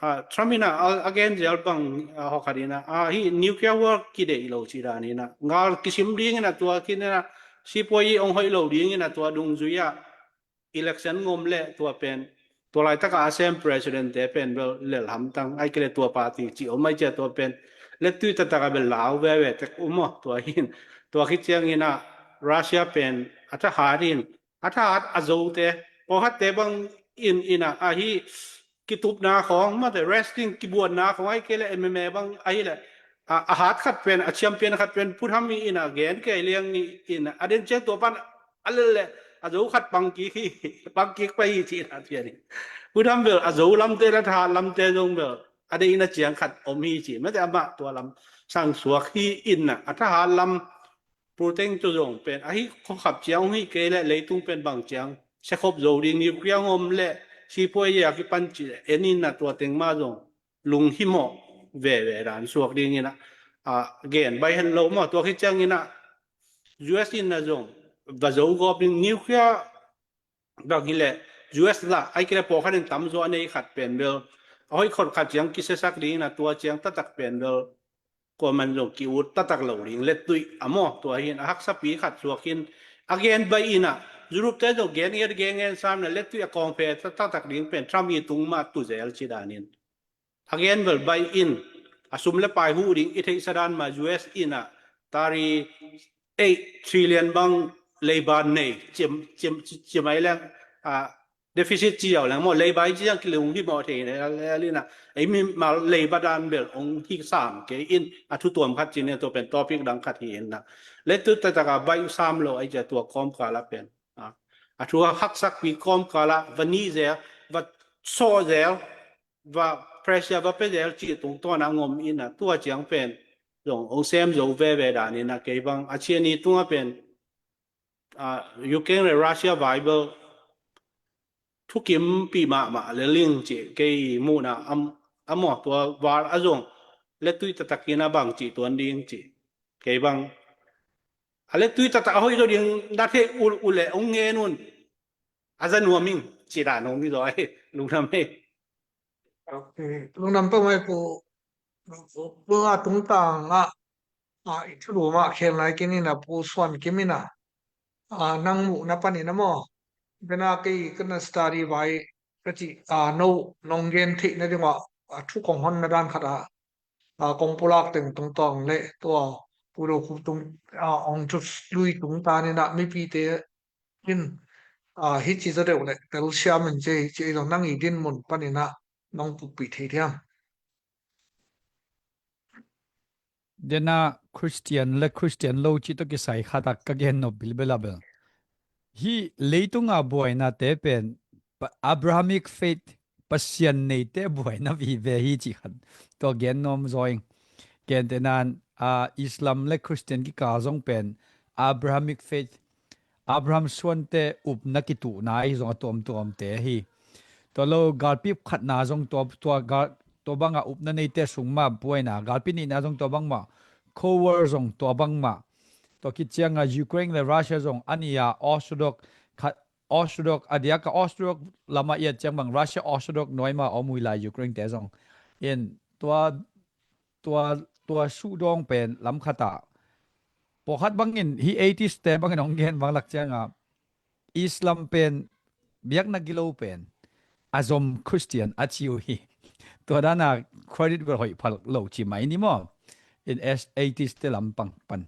Ah, Trump in ah a, a gen zel bang, ah, hawkhat in ah, ah, hih nuclear war kideih lo cih dan hi in ah. Gal kisim ding in ah tua khin in ah sipuai i hong hoih lo ding in ah tua dungzui ah election ngom leh tua pen tua laitak ah a sem president te pen bel lel hamtang ahih kei leh tua party cih om ahih ciang tua pen lettui taktak a bel lau veve tek um aw tua hi in. Tua khit ciang in ah Russia pen a thahat in a thahat a zote pawlkhatte bang in in ah ahi kitupna khawng mate wrestling kibuanna khawng ahih kei leh M M A bang ahih leh a, a hat khat pen a champion khat pen pu tham hi in ah gen kei liang hi in ah a den ciang tua pan a lel leh a zo khat pang kik hi, pang kik pah hi cih na pian hi. Pu tham bel a zo lamte leh a thahat lamte zong bel a deihna ciang khat om hi cih mate amah tua lam sang suak hi in ah a thahat lam Putin tu zong pen ahi khuakhap ciang hong hi kei leh leitung pen bang ciang siakhop zo ding nuclear ngom leh sipuai a kipan cih en in ah tua teng mah zong lunghimawh veve dan suak ding in ah, ah, gen bai hen lo maw tua khit ciang in ah U S in ah zong va zo gawp ding nuclear bang hi leh U S lah ahih kei leh pawlkhat in tamzaw a nei khat pen bel a hoih khot khat ciang kisiasak ding in ah tua ciang taktak pen bel kuaman zong ki-ut taktak lo ding lettui a maw tua hi in a haksapi khat suak in a gen bai in ah Europe te zong gen ngiat gen ngen sam in ah lettui a kawngphe taktak ding pen Trump i tung mah tu zel cih dan in a gen bel bai in a sum leh pai huh ding i theihsa dan mah U S in ah tari eight trillion bang leiba nei cim cim cim ai leng, ah, deficit ci ziau leng maw leiba i ci ziang kilunghimawh thei lel in ah ei mimal leiba dan bel hong hi sam kei in a thu tuam khat ci in ah tua pen topic dang khat hi in ah lettui taktak a bai sam lo ahih ciang tua kawmkal ah pen, ah, a thu a haksakpi kawmkal ah va nih zel va sawh zel va pressure va pia zel cih tungtawn a ngom in ah tua ciang pen zong hong sem zo veve dan in ah kei bang a cian i tungah pen, ah, Ukraine leh Russia vai bel thukimpih mahmah lel ing cih kei muhna a, a maw tua val ah zong lettui taktak in ah bang cih tuan ding cih kei bang a lettui taktak a hoih zaw ding na theih uh leh hong ngen un a za nuam ing Ci dan om hi zaw hi, lungdam hi. Lungdam peuhmah hi Pu. Pu a tungtang ah, ah, i thulu mah khen lai kei ni na Pu Suan Kim in a, ah, nang muhna panin a maw, bena kei ka na study vai ka cih, ah, no nong gen theihna ding ah, ah, thu kong honna dan khat ah, ah, kong pulak teng tungtang le tua Pu Do Khup tung, ah, Aung Kyi Lui tungtawn in a mipite in, ah, hih ci zaw deuh le telsiam in ci, ci ei zong nang i dinmun panin a nong pukpih thei thiam? Dena Christian le Christian lo cih tawh kisai khat ah ka gen nop bilbel a bel, hih leitunga buainate pen pa-, Abrahamic faith, Pasian neite buaina vive hi cih khat tua gen nuam zaw ing. Gentehna in, ah, Islam le Christian kikal zong pen Abrahamic faith, Abraham suante upna kituhna ahi zong a tuamtuamte hi. Tua lo galpi khatna zong tua, tua gal, tua banga upna neite sung mah buaina, galpi nihna zong tua bang mah, Cold War zong tua bang mah. Tua khit cianga Ukraine le Russia zong a nih a Orthodox khat, Orthodox a diak a Orthodox lamah i et ciang bang Russia Orthodox nuai mah om uh hi lai, Ukraine te zong. In tua, tua, tua suhdawng pen lam khat ah, pawlkhat bangin hih atheist te bangin hong gen bang lak cianga Islam pen biakna gilo pen a zom Christian a ci uh hi. Tua dana credit bel hoih phal lo ci mai ni maw? In atheist te lampang pan.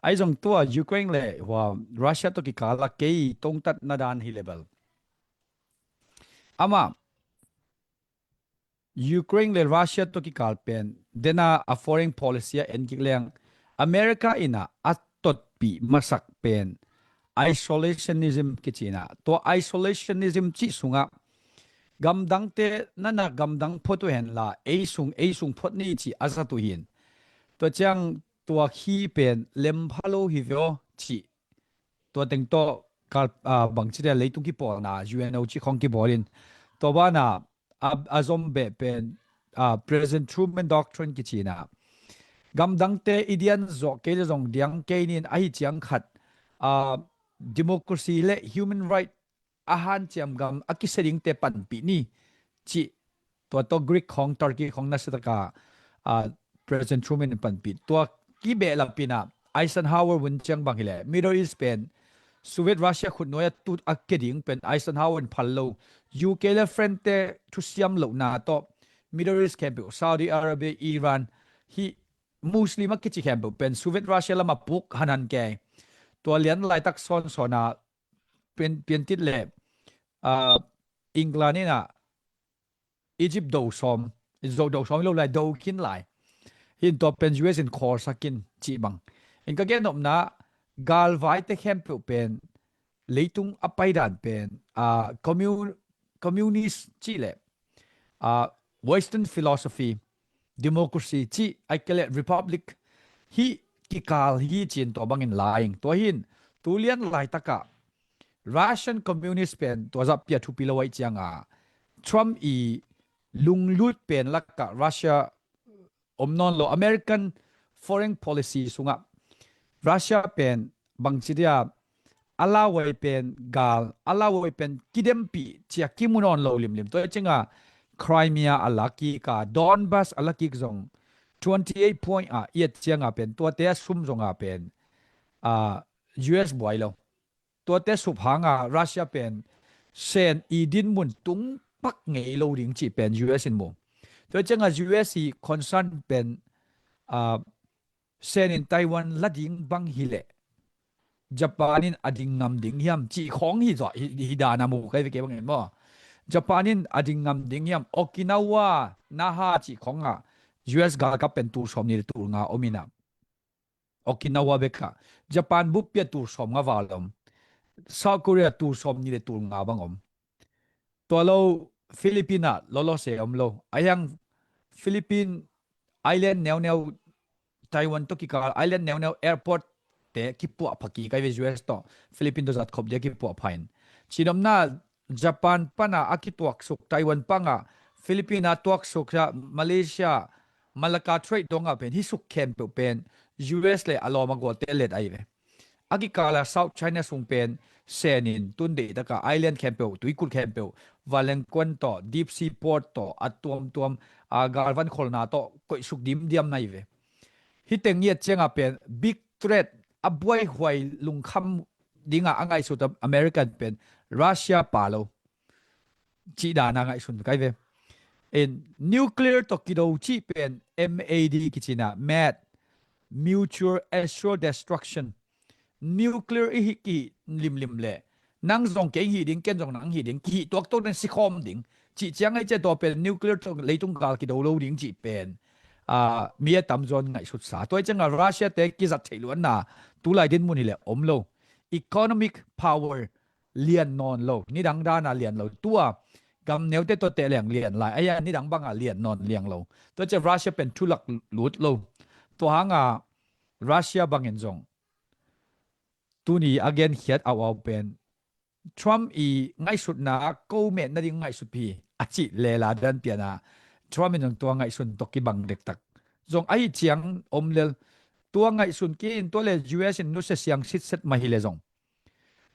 Ahi zong tua Ukraine le hua Russia tawh kikal a kei tongtatna dan hi le bel, amah Ukraine le Russia tawh kikal pen dena a foreign policy a en kik leng America in a a totpih masak pen isolationism kici in a, tua isolationism cih sungah gamdangte nana gamdang phot uh henla ei sung, ei sung phot ni cih a zat uh hin. Tua ciang tua khi pen lempha lo hi veo cih tua teng tawh kal, ah, bangci dia leitung kipawlna U N O cih khong kibawl in tua bana a, a zom beh pen, ah, President Truman Doctrine kici in a, gamdangte i dian zawh kei le zong diang kei nin ahi ciang khat, ah, democracy le human right a hanciam gam a kisia dingte panpih ni cih tua tawh Greek khong Turkey khong nasia taka, ah, President Truman in panpih. Tua kibehlap in a Eisenhower vun ciang bang hi le Middle East pen Soviet Russia khutnuai a tut a kia ding pen Eisenhower in phal lo. U K le France te thusiam lohna tawh Middle East khempeuh, Saudi Arabia, Iran, hih Muslim a kici khempeuh pen Soviet Russia lamah puk hanhan kei. Tua lian laitak sawnsawn a pian, piantit le, ah, England in a Egypt do sawm, zo do sawm hi lo lai, do khin lai. Hin tua pen U S in khawlsak in cih bang. In ka gen nopna galvaite khempeuh pen leitung a paidan pen, ah, commu-, communist cih le, ah, Western philosophy, democracy cih ai kei le republic hih kikal hi cin tua bangin lai ing. Tua hin tulian laitakah Russian communist pen tua zah pia thupi lo aih cianga Trump i lunglut pen lakah Russia om nawn lo. American foreign policy sungah Russia pen bangci dia a lauhuai pen gal, a lauhuai pen kidempih cia kimu nawn lo limlim. Tua cianga Crimea a lakik a, Donbas a lakik zong twenty eight point a i et cianga pen tuate a sum zonga pen, ah, U S buai lo. Tuate sup hanga Russia pen Sen i dinmun tung pak ngei lo ding cih pen U S in mu. Tua cianga U S i concern pen, ah, Sen in Taiwan la ding bang hi le Japan in a ding ngam ding hiam cih khong hi zaw, hi, hi dan a mu kai ve kei bangin maw. Japan in a ding ngam ding hiam, Okinawa, Naha cih khong a U S galkap pen tul sawm ni le tul nga om in a. Okinawa bekah Japan bup pia tul sawm nga val om. South Korea tul sawm ni le tul nga bang om. Tua lo Philippine ah lolo se om lo. A hiang Philippine island neuneu, Taiwan tawh kikal island neuneu airport te kipuah pha kik ai ve U S tawh. Philippine tawh zat khop dia kipuah pha in. Cinomna Japan pana a kituaksuk Taiwan panga Philippine a tuaksuk sia Malaysia, Malacca Strait dongah pen hih suk khempeuh pen U S le a lawm a gualte let ahi ve. a kikala South China Sea pen senin tun deih taka island khempeuh, tuikul khempeuh, vanlengkuan tawh, deep sea port tawh, a tuamtuam, a galvan kholna tawh koihsuk dimdiam na hi ve. Hih teng i et ciangah pen big threat, a buaihuai lungkham dingah a ngaihsut American pen Russia pa lo cih dana ngaihsun kai ve. In nuclear tawh kido cih pen M A D kici na, MAD, mutual assured destruction. Nuclear i hih kihih limlim leh nang zong kei hih ding, ken zong nang hih ding, kihih tuaktuak ding, sikhawm ding cih ciang ahi ciah, tua pen nuclear tawh leitung gal kido lo ding cih pen a, mi a tamzaw in ngaihsutsa. Tua hi ciangah Russia te kizat theih luatna tulai dinmun hileh om lo. Economic power lian nawn lo, nidang dana lian lo. Tua gam neute tawh teh leng lian lai, ahi a nidang banga lian nawn liang lo. Tua ciah Russia pen thulak lut lo. Tua hanga Russia bangin zong tuni a genkhiat auau pen Trump i ngaihsutna ko met nading ngaihsut hi a cih lela dan piana Trump in zong tua ngaihsun tawh kibang dektak zong ahi ciang om lel. Tua ngaihsun kei in tua le U S in nusia siang sitset mah hileh zong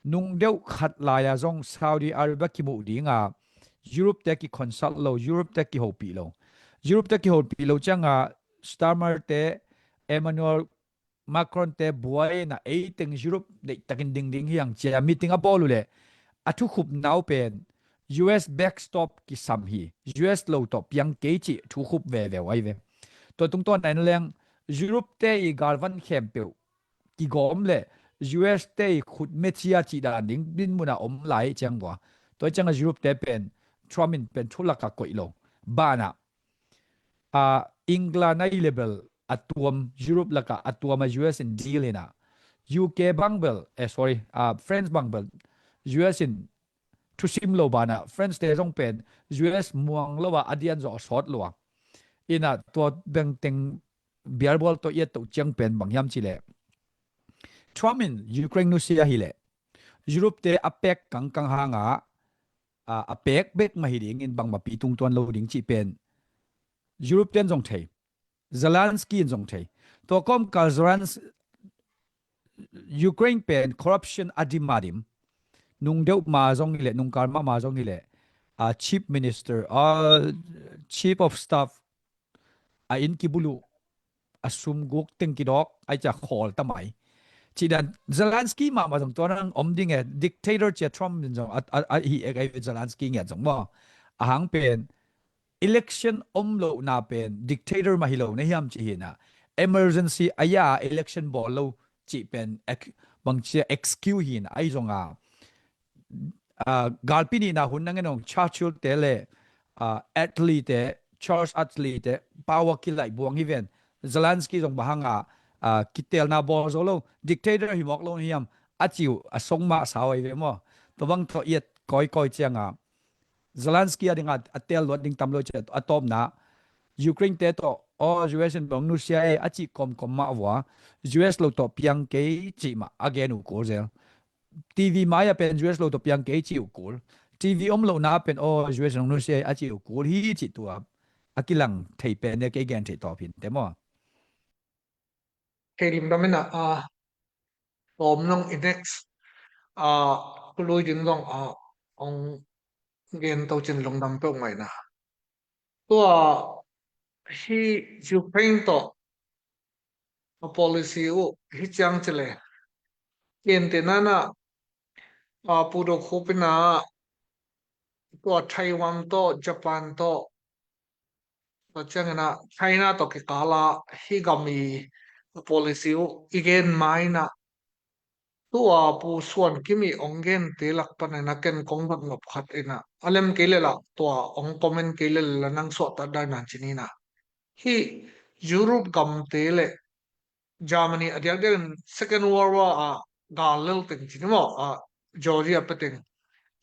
nung deuh khat lai-a zong Saudi Arabia kimuh dinga Europe te kiconsult lo, Europe te kihopih lo. Europe te kihopih lo cianga Starmer te, Emmanuel Macron te buai na eiteng Europe deihtakin dingding hiang cia meeting a bawl uhleh a thukhupna uh pen U S backstop kisam hi, U S lo tawh piang kei cih thukhup veve uh ahi ve. Tua tungtawn a en leng Europe te i galvan khempeuh kigawm le U S te i khut mecia cih dan ding dinmuna om lai ciang vua. Tua cianga Europe te pen Trump in pen thulaka koih lo. Banah a England a i lebel a tuam, Europe laka a tuam a U S in deal hina, U K bangbel, eh, sorry, a France bangbel U S in thusim lo banah France te zong pen U S muang lo a a dian zawh sawt lo a. Ina tua bengteng bialbual tawh iat toh ciang pen bang hiam cileh Trump in Ukraine nusia hileh Europe te a pek kangkang hanga a, a pek bek mah hi dingin bangmah pi tungtuan lo ding cih pen Europe ten zong thei, Zelensky in zong thei. Tua kawmkal Zelensky Ukraine pen corruption a dim a dim. Nung deuh ma zong hileh, nung kal mahmah zong hileh, a chief minister, a chief of staff, a inn kibuluh, a sumguk teng kidawk, ai cia khawl tamai. Cidan Zelensky mahmah zong tua nang om ding e, dictator cia Trump in zong a, a, a hi ek ai Zelensky ngiat zong maw. A hang pen election om lohna pen dictator mah hi lo na hiam ci hina. Emergency a ya election bawl lo cih pen ek-, bang cia excuse hina ai zonga. A, galpi nihna hun na ngen ong Churchill te le, a, Attlee te, Charles Attlee te, power kilaih buang hi ven. Zelensky zong bang hanga, a, kitelna bawl zo lo, dictator hi mawk lo na hiam, a ciu, a song mah sau ai ve maw. Tua bang tawh iat kawikawi cianga. Zelensky a dinga a tel luat ding tam lo cia a tawpna Ukraine te tawh, aw, U S in bang nusia e, a cih kawmkawm mah vua, U S lo tawh piang kei cih mah a gen uh kul zel. T V mai-ah pen U S lo tawh piang kei cih uh kul. T V om lohna pen aw U S in nusia e a cih uh kul hi cih tua a kilang thei pen ne kei gen thei tawp hin te maw. Thei limdam ina a tawm nong i next a kului ding zong a ong gen to cin lungdam peuh ngaina. Tua hi Ukraine tawh a policy uh hi ciang cile. Ken te nana a pudo khupina tua Taiwan tawh Japan tawh tua ciangina China tawh kikala hi gam i a policy uh i gen maina tua pu suan kimi ong gen te lak panina ken kong vat nop khat ina a lem kei lela tua ong comment kei lela nang suahtat dai nan cinina. Hi Europe gam te le Germany a diakdiak in Second World War a gal lel teng cini maw a Georgia pe teng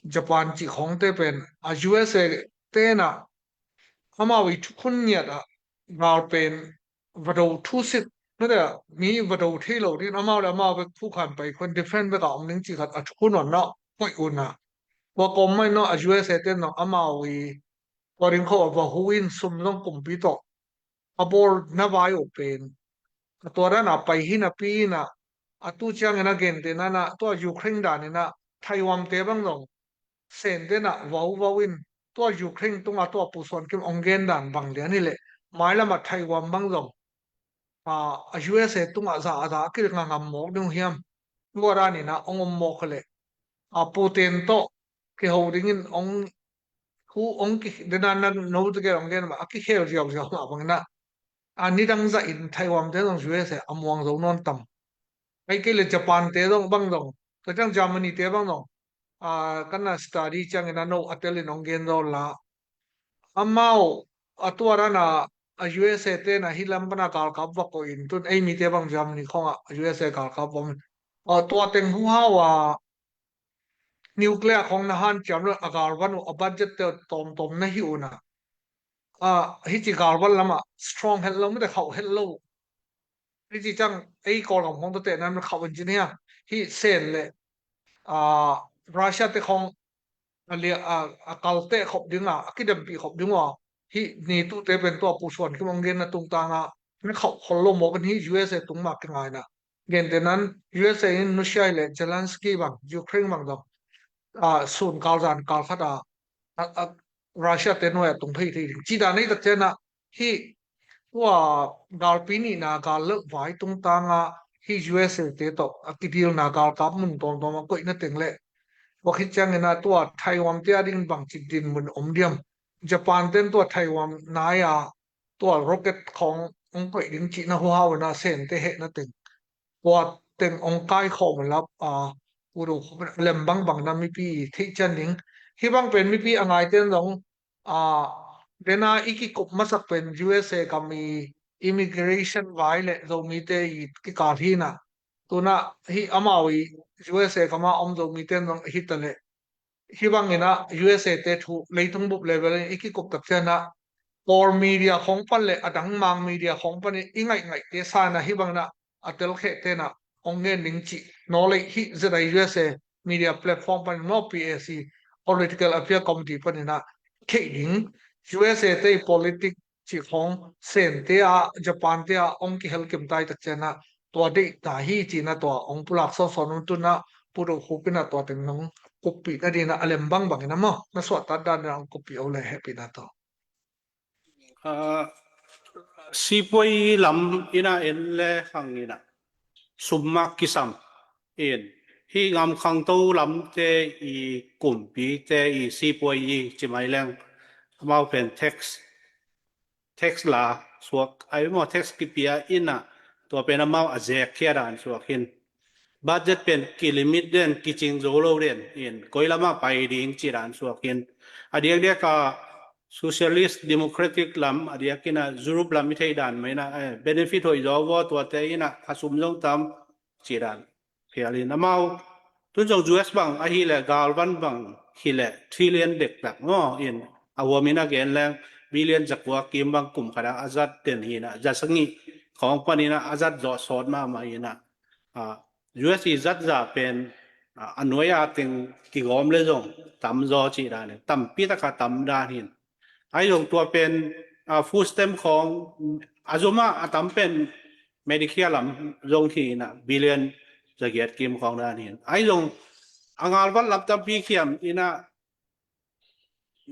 Japan cih khawngte pen a U S A tena amau i thukhun ngiat a gal pen vado thusit nate mi vado thei lo din amau le amau bek thukhan pai khun defense bek a om ding cih khat a thukhun on na koih un a. Tua kawm mai no a U S A ten no amau i tua ding kho a va hu in sum zong kumpi tawh a bawl na vai uh pen a tua dan a pai hi napi in a a tu ciangin a gentehna in ah tua Ukraine dan in ah Taiwan te bang zong Sen te in ah vauvau in tua Ukraine tungah tua Pu Suan Kim hong gen dan bang lian hi leh mailam ah Taiwan bang zong a, a U S A tungah za a za a kingangam mawk ding uh hiam? Tua dan in ah hong om mawk hi leh a Putin tawh kiho dingin hong hu hong ki dena na no te gen hong gen mah a kikhel ziauziau mah bang in ah a nidang zah in Taiwan te zong U S A a muang zo nawn tam. Ai kei le Japan te zong bang zong, ka ciang Germany te bang zong a, kan na study ciangin a no a tel in hong gen zo la. Amau a tua dan a a U S A te in ah hih lam pan a galkap va koih in tun ei mite bang Germany khong ah U S A galkap va om in. A, tua teng huhau a nuclear khong na hanciam lo a galvan uh a budget te tawmtawm na hi un ah a, hih ci galvan lamah strong het lo mite khauh het lo. Hih ci ciang ei Kawlgam khong tate nan khauh in ci ni a, hih Sen le a, Russia te khong a lia a, a kalte khop ding a, a kidempih khop ding uh a, hih ni tute pen tua Pu Suan Kim hong genna tungtang a na khauh khol lo mawk in hih U S A tung mah kingai in ah. Gentehna in U S A in nusia hi leh Zelensky bang Ukraine bang zong a, sun kal zan kal khat a, a, a Russia te nuai a tung phei thei ding ci dan ei tak ciang ah hih tua galpi nihna gal lelh vai tungtang ah hih U S A te tawh a kidilna galkap mun tawmtawm a koihna teng le tua khit ciangin ah tua Taiwan te a dingin bangci dinmun om diam? Japan ten tua Taiwan nai a tua rocket khong hong koih ding cihna huhau in ah Sen te hehna teng tua teng hong kaikhawm a lap a, Pu Do Khup in a lem bangbang na mipi i theih cian ding. Hih bang pen mipi a ngaite in zong a, dena i kikup masak pen U S A kam i immigration vai le Zomite i kikal hi in ah tun ah hih amau i U S A kam a om Zomite in zong hi ta le hih bang in ah U S A te thu leitung bup level in i kikup tak ciang ah Kawl media khong pan le a dang Mang media khong pan in i ngaih ngaihte sa in ah hih bang in ah a telkhehte in ah hong ngen ding cih naw lei hih Z I U S A media platform pan in maw P A C Political Affair Committee pan in ah theih ding U S A te i politic cih khong Sen te ah Japan te ah hong kihel kim tai tak ciang ah tua deih ta hi ci in ah tua hong pulak sawnsawn un tun ah Pu Do Khup in ah tua teng nong kuppih na ding in ah a lem bangbang in ah maw na suahtak dan in ah hong kuppih o le hehpihna tawh. Ah, sipuai lam in ah en le hang in ah sum mah kisam in hih gam khangto lamte i kumpite i sipuai i ci mai leng amau pen tax tax la suak ai maw tax kipia in ah tua pen amau a zek khia dan suak in budget pen kilimit den kicing zo lo den in koi lamah pai ding ci dan suak in a diakdiak a socialist democratic lam a diak in ah Europe lam i theih dan mai in ah eh, benefit hoih zaw vaw tuate in ah a sum zong tam ci dan phial in amau tun zong U S bang ahi le galvan bang hi le trillion dektak maw in a huam in a gen leng billion zakua kim bang kum khat ah a zat den hi in ah za sangih khong pan in ah a zat zawh sawt mahmah hi in ah ah, U S i zat za pen ah, a nuai a teng kigawm le zong tam zaw ci dan in tampi taka tam dan hi in Ai zong tua pen a, food stamp khong a zom a a tam pen Medicare lam zong hi in ah billion zagiat kim khong dan hi in ai zong a ngalvan lam tampi khiam in ah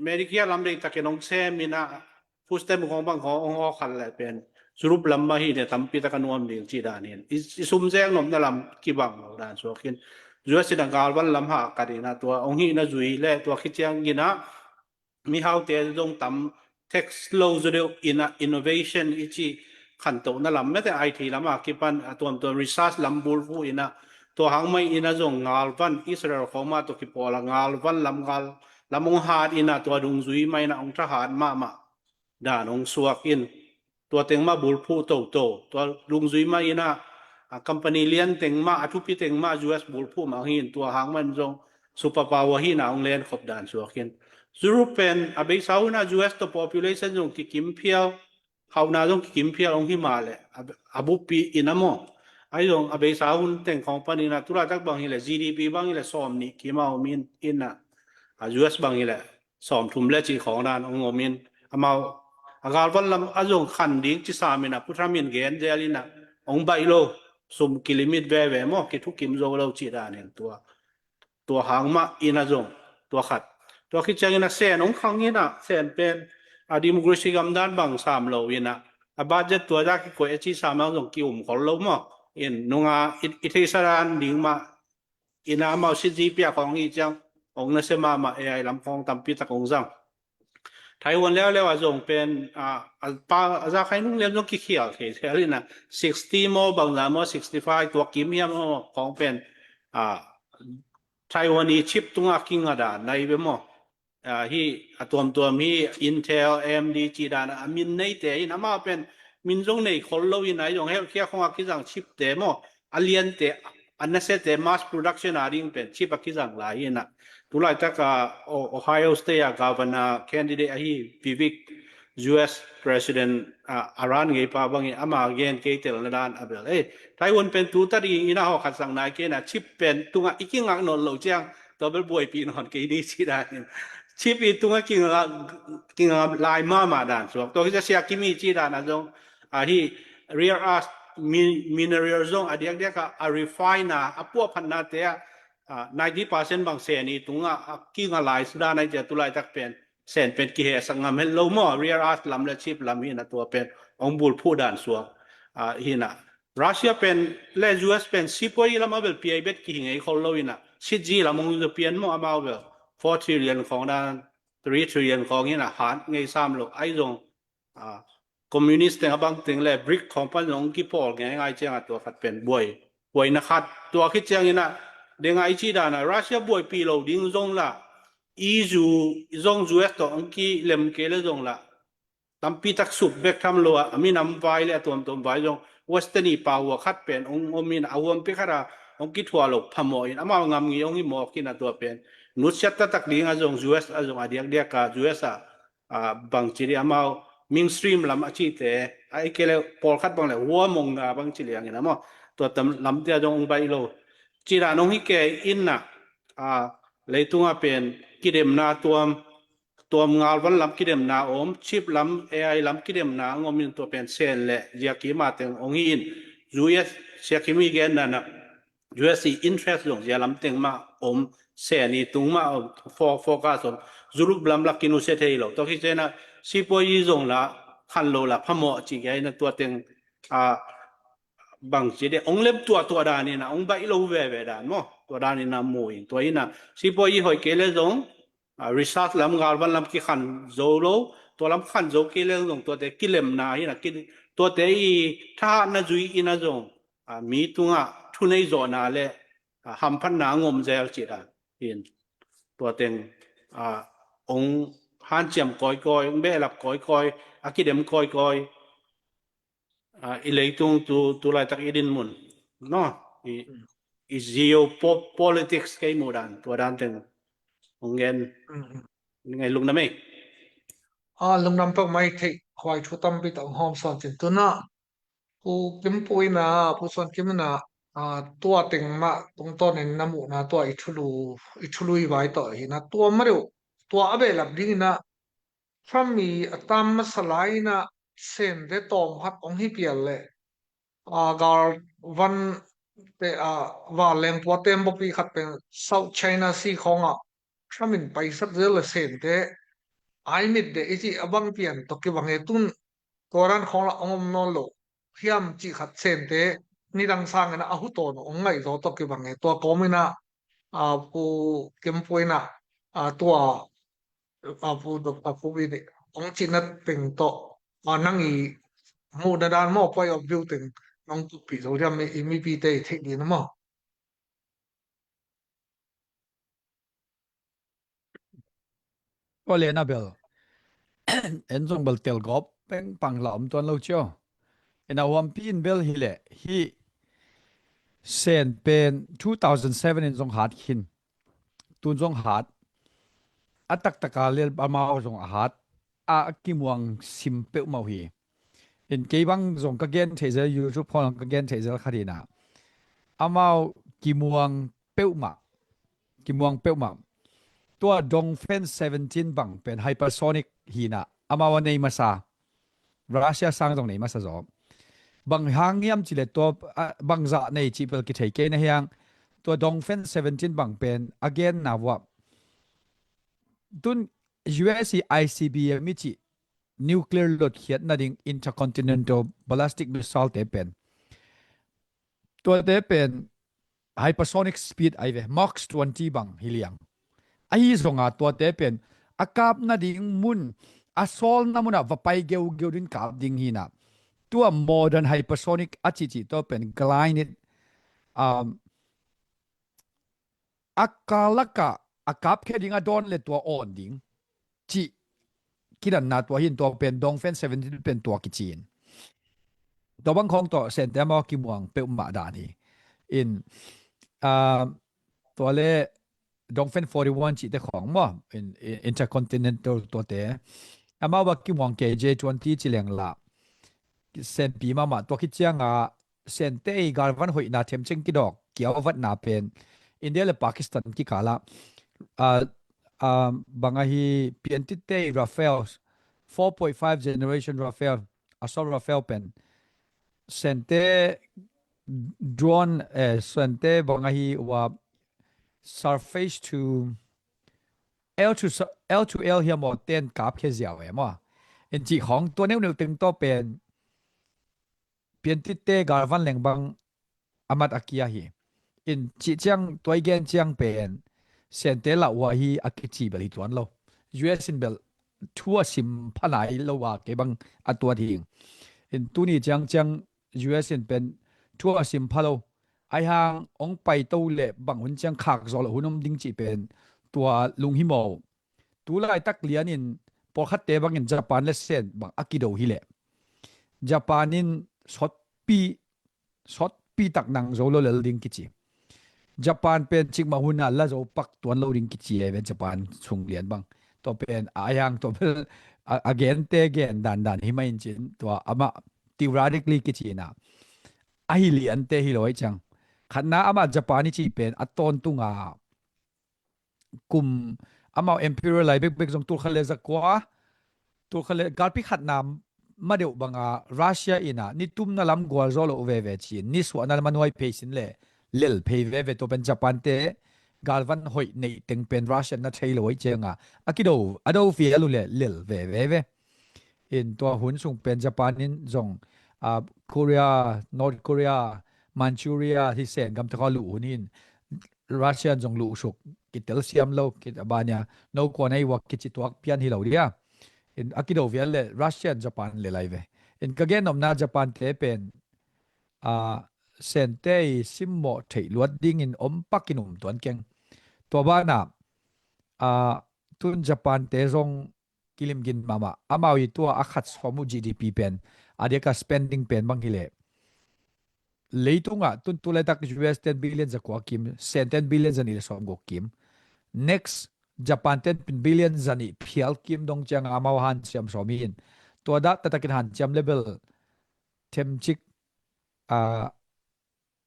Medicare lam deih takin hong sem in ah food stamp khong bang khong hong hawk khat le pen Europe lam mah hi in ah tampi taka nuam ding ci dan hi in i, i sum zek nopna lam kibang lo dan suak hi in U S in a ngalvan lam hah kat in ah tua hong hihna zui le tua khit ciang in ah mihaute zong tam tax lo zaw deuh in ah innovation i ci khantohna lam mete I T lam a kipan a tuamtuam research lam bulphuh in ah tua hang mai in ah zong ngalvan Israel khong mah tawh kipawl a ngalvan lam ngal lam hong hat in ah tua dungzui mah in ah hong thahat mahmah dan hong suak in tua teng mah bulphuh toto tua dungzui mah in ah a company lian teng mah a thupi teng mah U S bulphuh mah hi in tua hang mah in zong superpower hi in ah hong len khop dan suak in Europe pen a beisa hun ah U S tawh population zong kikim phial hauhna zong kikim phial hong hi mah leh a, a buppi in ah maw ai zong a beisa hun teng khong pan in ah tulaitak bang hi leh G D P bang hi leh sawm nih kim a om in in ah a U S bang hi leh sawm thum le cih khong dan hong om in amau a galvan lam a zong khan ding ci sam in ah Pu Trump in gen zel in ah hong baih lo sum kilimit veve maw, kithukim zo lo cih danin tua, tua hang mah in a zong, tua khat. Tua khit ciangin a Sen hong khang in a, Sen pen a democracy gamdan bang sam lo in a, a budget tua za kikoih a ci sam a zong ki-um khol lo maw. In nunga i, i theihsa dan ding mah in a, amau sitzi pia khawng hi ciang hong nasia mahmah, A I lam khawng tampi tak hong zang. Taiwan leuleu a zong pen a, a pa a za khai nung liam zong kikhial thei thei in a, sixty maw bang za maw, sixty five tua kim hiam maw khawng pen a, Taiwan i chip tunga kinga dan nai ve maw. A, hi a tuamtuam hi Intel, A M D ci dan a min neite in amau pen min zong nei khol lo in a, zong healthcare khawng a kizang chip te maw, a liante, a nasiate mass production a ding pen chip a kizang lai in a. Tulaitak a O-, Ohio State a governor candidate ahi Vivek, U S president a, a ran ngei pa bangin ama gen kei telna dan a bel. Eh, Taiwan pen tu ta ding in a haw khat sang nai kei in a, chip pen tunga i kingak nawn lo ciang tua bel buaipi nawn kei ni ci dan in. Chip i tunga kinga, kinga lai mahmah dan suak. Tua hi cia Siakimi ci dan a zong a hi rare earth mi-, mineral zong a diakdiak a, a refine a, a puahphatnate a, a, ninety percent bang Sen i tunga a kinga lai sudan a i cia tulaitak pen Sen pen kihehsak ngam het lo maw, rare earth lam le chip lam hi in a tua pen hong bulphuh dan suak a, hi in a. Russia pen le U S pen sipuai lam a bel piai bet kihi ngei khol lo in a, sitzi lam hong zu pian maw, amau bel four trillion khawng dan, three trillion khawng in a hat ngei sam lo. Ai zong a, communist teng a bang teng le BRIC khawng pan zong kipawl ngei ngai ciang a tua khat pen buai, buaina khat. Tua khit ciang in a, deng a i ci dan a Russia buaipi lo ding zong la, E U zong U S tawh hong kilem kei le zong la, tampi tak sup bek tham lo a, a minam vai le a tuamtuam vai zong Western i pau a khat pen hong om in a, huampi khat a hong kithuah lo phamawh in amau ngam ngi hong hi mawk in a tua pen nutsiat taktak ding a zong U S a zong a diakdiak a U S a, a, bangci di amau mainstream lam a cite a, i kei le pawlkhat bang le huamong na bangci liang in a maw, tua tam lamte a zong hong baih lo. Ci dan hong hi kei in a, a, leitung a pen kidemna tuam, tuam ngalvan lam kidemna om, chip lam, A I lam kidemna ngom in tua pen Sen le Siakimi teng hong hi in, U S Siakimi gen dan a, U S i interest zong zia lam teng mah om, Sen i tung mah om, fo-, focus om, Europe lam la kinusia thei lo. Tua khit ciang a sipuai zong la khan lo la phamawh ci kei in a tua teng, a, bangci de, hong lem tua, tua dan in a, hong baih lo veve dan maw, tua dan in a mu in, tua in a, sipuai hoih kei le zong, a, research lam, galvan lam kikhan zo lo, tua lam khan zo kei le zong, tuate kilemna hi in a, ki, tuate i thahatna zui in a zong, a, mi tungah thunei zawhna le, a, hamphatna a ngom zel ci dan in. Tua teng, a, hong hanciam kawikawi, hong behlap kawikawi, a kidem kawikawi, a, i leitung tu, tu laitak i dinmun, no? I, i geopolitics kei muh dan, tua dan teng hong gen. Ngai lungdam ei. A, lungdam pek mai thei, huai thu tampi tak hong hawm sawn cin tuna. Pu Kim Pu in a, Pu Suan Kim in a, a, tua teng mah tungtawn in na muhna tua i thulu, i thului vai tawh hi na tua ma deuh, tua a behlap ding in a, Trump i a tam masa lai in a Sente tawm khat hong hi pial leh, a, galvan te, a, vanleng pua tem bawpi khat pen South China Sea khawngah Trump in paisak zel le Sente ai mit de i cih a bang pian tawh kibang e tun tua dan khawng lah hong om nawn lo hiam cih khat Sente nidang sangin a hu tawn hong ngaih zaw tawh kibang e tua kawm in a, a, Pu Kim Pu in a, a, tua, a, Pu Dr. Pu Wi nih hong cihna teng tawh, a, nang i muhna dan maw, point of view teng nong tukpih zo hiam i, i mipite i theih ding maw? Tua le na bel en zong bel telgawp peng pang la om tuan lo cio. Ena huampi in bel hi leh hi Sen pen two thousand seven in zong hat khin. Tun zong hat. A taktaka le amau zong a hat. A kimuang sim peuhmah uh hi. In kei bang zong ka gen theih zel, YouTube khawng ka gen theih zel khat hi na. Amau kimuang peuhmah. Kimuang peuhmah. Tua Dongfeng seventeen bang pen hypersonic hi na. Amau a nei masa. Russia sang zong nei masa zaw. Bang hang hiam cih leh tua, ah, bangzah nei cih bel kithei kei na hiang. Tua Dongfeng seventeen bang pen a genna uah, tun U S i I C B M i cih nuclear lotkhiat nading intercontinental ballistic missile te pen, tuate pen hypersonic speed ahi ve, Mach twenty bang hi liang. Ahi zonga tuate pen a kap nading mun, a sawlna munah va pai geugeu ding kap ding hi na. Tua modern hypersonic a cihcih tua pen glide it, um, a kalakah a kapkhia ding a dawn le tua awn ding cih kidanna tua hi in, tua pen Dongfeng seventeen pen tua kici in. Tua bang khawng tawh Sente amau a kimuang peuhmah dan hi in, ah, tua le Dongfeng forty-one cihte khawng maw, in, in, intercontinental tuate. Amau a kimuang K J twenty ci leng lah senpi mahmah. Tua khit cianga Sente i galvan hoihna themcing kidawk kiauvatna pen India le Pakistan kikala, ah, ah, bang ahi piantitte i Rafale, four point five generation Rafale, assault Rafale pen Sente drone, eh, Sente bang ahi ua surface to L to, L to L hiam aw, ten kapkhia ziau em aw. In cih khawng tua neuhneuh teng tawh pen piantitte galvan leng bang a mat a kia hi. In cih ciang tua i gen ciang pen Sente lauhuai hi a kici bel hi tuan lo. U S in bel thu a sim pha nai lo a kei bang a tuat hi. In tuni ciang ciang U S in pen thu a sim pha lo. Ahi hang hong paito le bang hun ciang khak zawh loh hun om ding cih pen tua lunghimawh. Tu laitak lianin pawlkhatte bangin Japan le Sen bang a kido hileh Japan in sawtpi, sawtpi tak nang zo lo lel ding kici. Japan pen cikmah huna la zo pak tuan lo ding kici e ve Japan sung lian bang. Tua pen a yang tua bel a, a gente gen dandan hi mah in cin tua amah theoretically kici na. A hi liante hi lo ahi ciang. Khatna amah Japan i cih pen a tawntunga kum amau imperial lai bekbek zong tulkhat le zakua, tulkhat le galpi khatna madeuh banga Russia ina nitumna lam gual zaw lo veve cin, nisuahna lam a nuai phei sin le lel phei veve tua pen Japan te galvan hoih neih teng pen Russia na thei lo ahi cianga a kido, a do fial uh le lel veve ve. In tua hun sung pen Japan in zong, ah, Korea, North Korea, Manchuria hi Sen gam te khaw luh hun in Russia in zong luh suk kitel siam lo kit a bania no kuan ei wak kici tuak pian hi lo dia. In a kido vial le Russia in Japan le lai ve. In ka gen nopna Japan te pen, ah, Sente i simmawh theih luat dingin om pakin um tuan keng. Tua bana, ah, tun Japan te zong kilim gin mahmah. Amau i tua a khat sawm uh G D P pen, a diaka spending pen bang hileh leitungah tun tu laitak U S ten billion zakua kim, Sen ten billion zanih le sawm guk kim. Next, Japan ten billion zanih phial kim dong cianga amau hanciam sawm hi in. Tua dah taktakin hanciam level themcik, ah,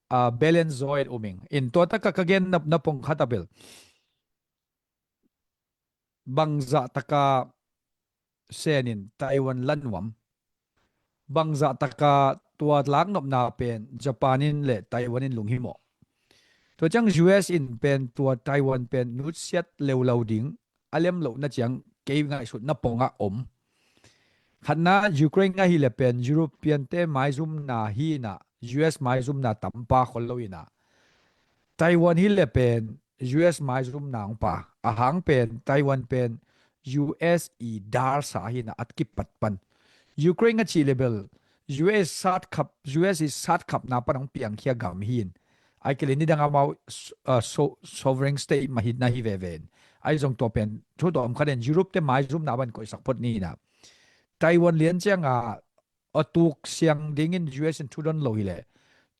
ah, balance zaw et uming. In tua taka ka gen na, na pong khat a bel bangzah taka Sen in Taiwan la nuam. Bangzah taka tua laknopna pen Japan in le Taiwan in lunghimawh. Tua ciang U S in pen tua Taiwan pen nutsiat leuleu ding a lem lohna ciang kei ngaihsutna pongah om. Khatna Ukraine ahileh pen European te maizumna hi inah U S maizumna tampa khol lo inah Taiwan hileh pen U S maizumna hong pa. A hang pen Taiwan pen U S i dalsa hi inah a kipat pan. Ukraine a cih leh bel U S satkhap, U S i satkhapna pan hong piangkhia gam hi in. Ai kei leh nidang amau, uh, so, sovereign state mah hi na hi veve in. Ai zong tua pen thu tawh om khat in Europe te maizumna ban koihsak phot ni inah Taiwan lian cianga a tuk siang dingin U S in thudon lo hileh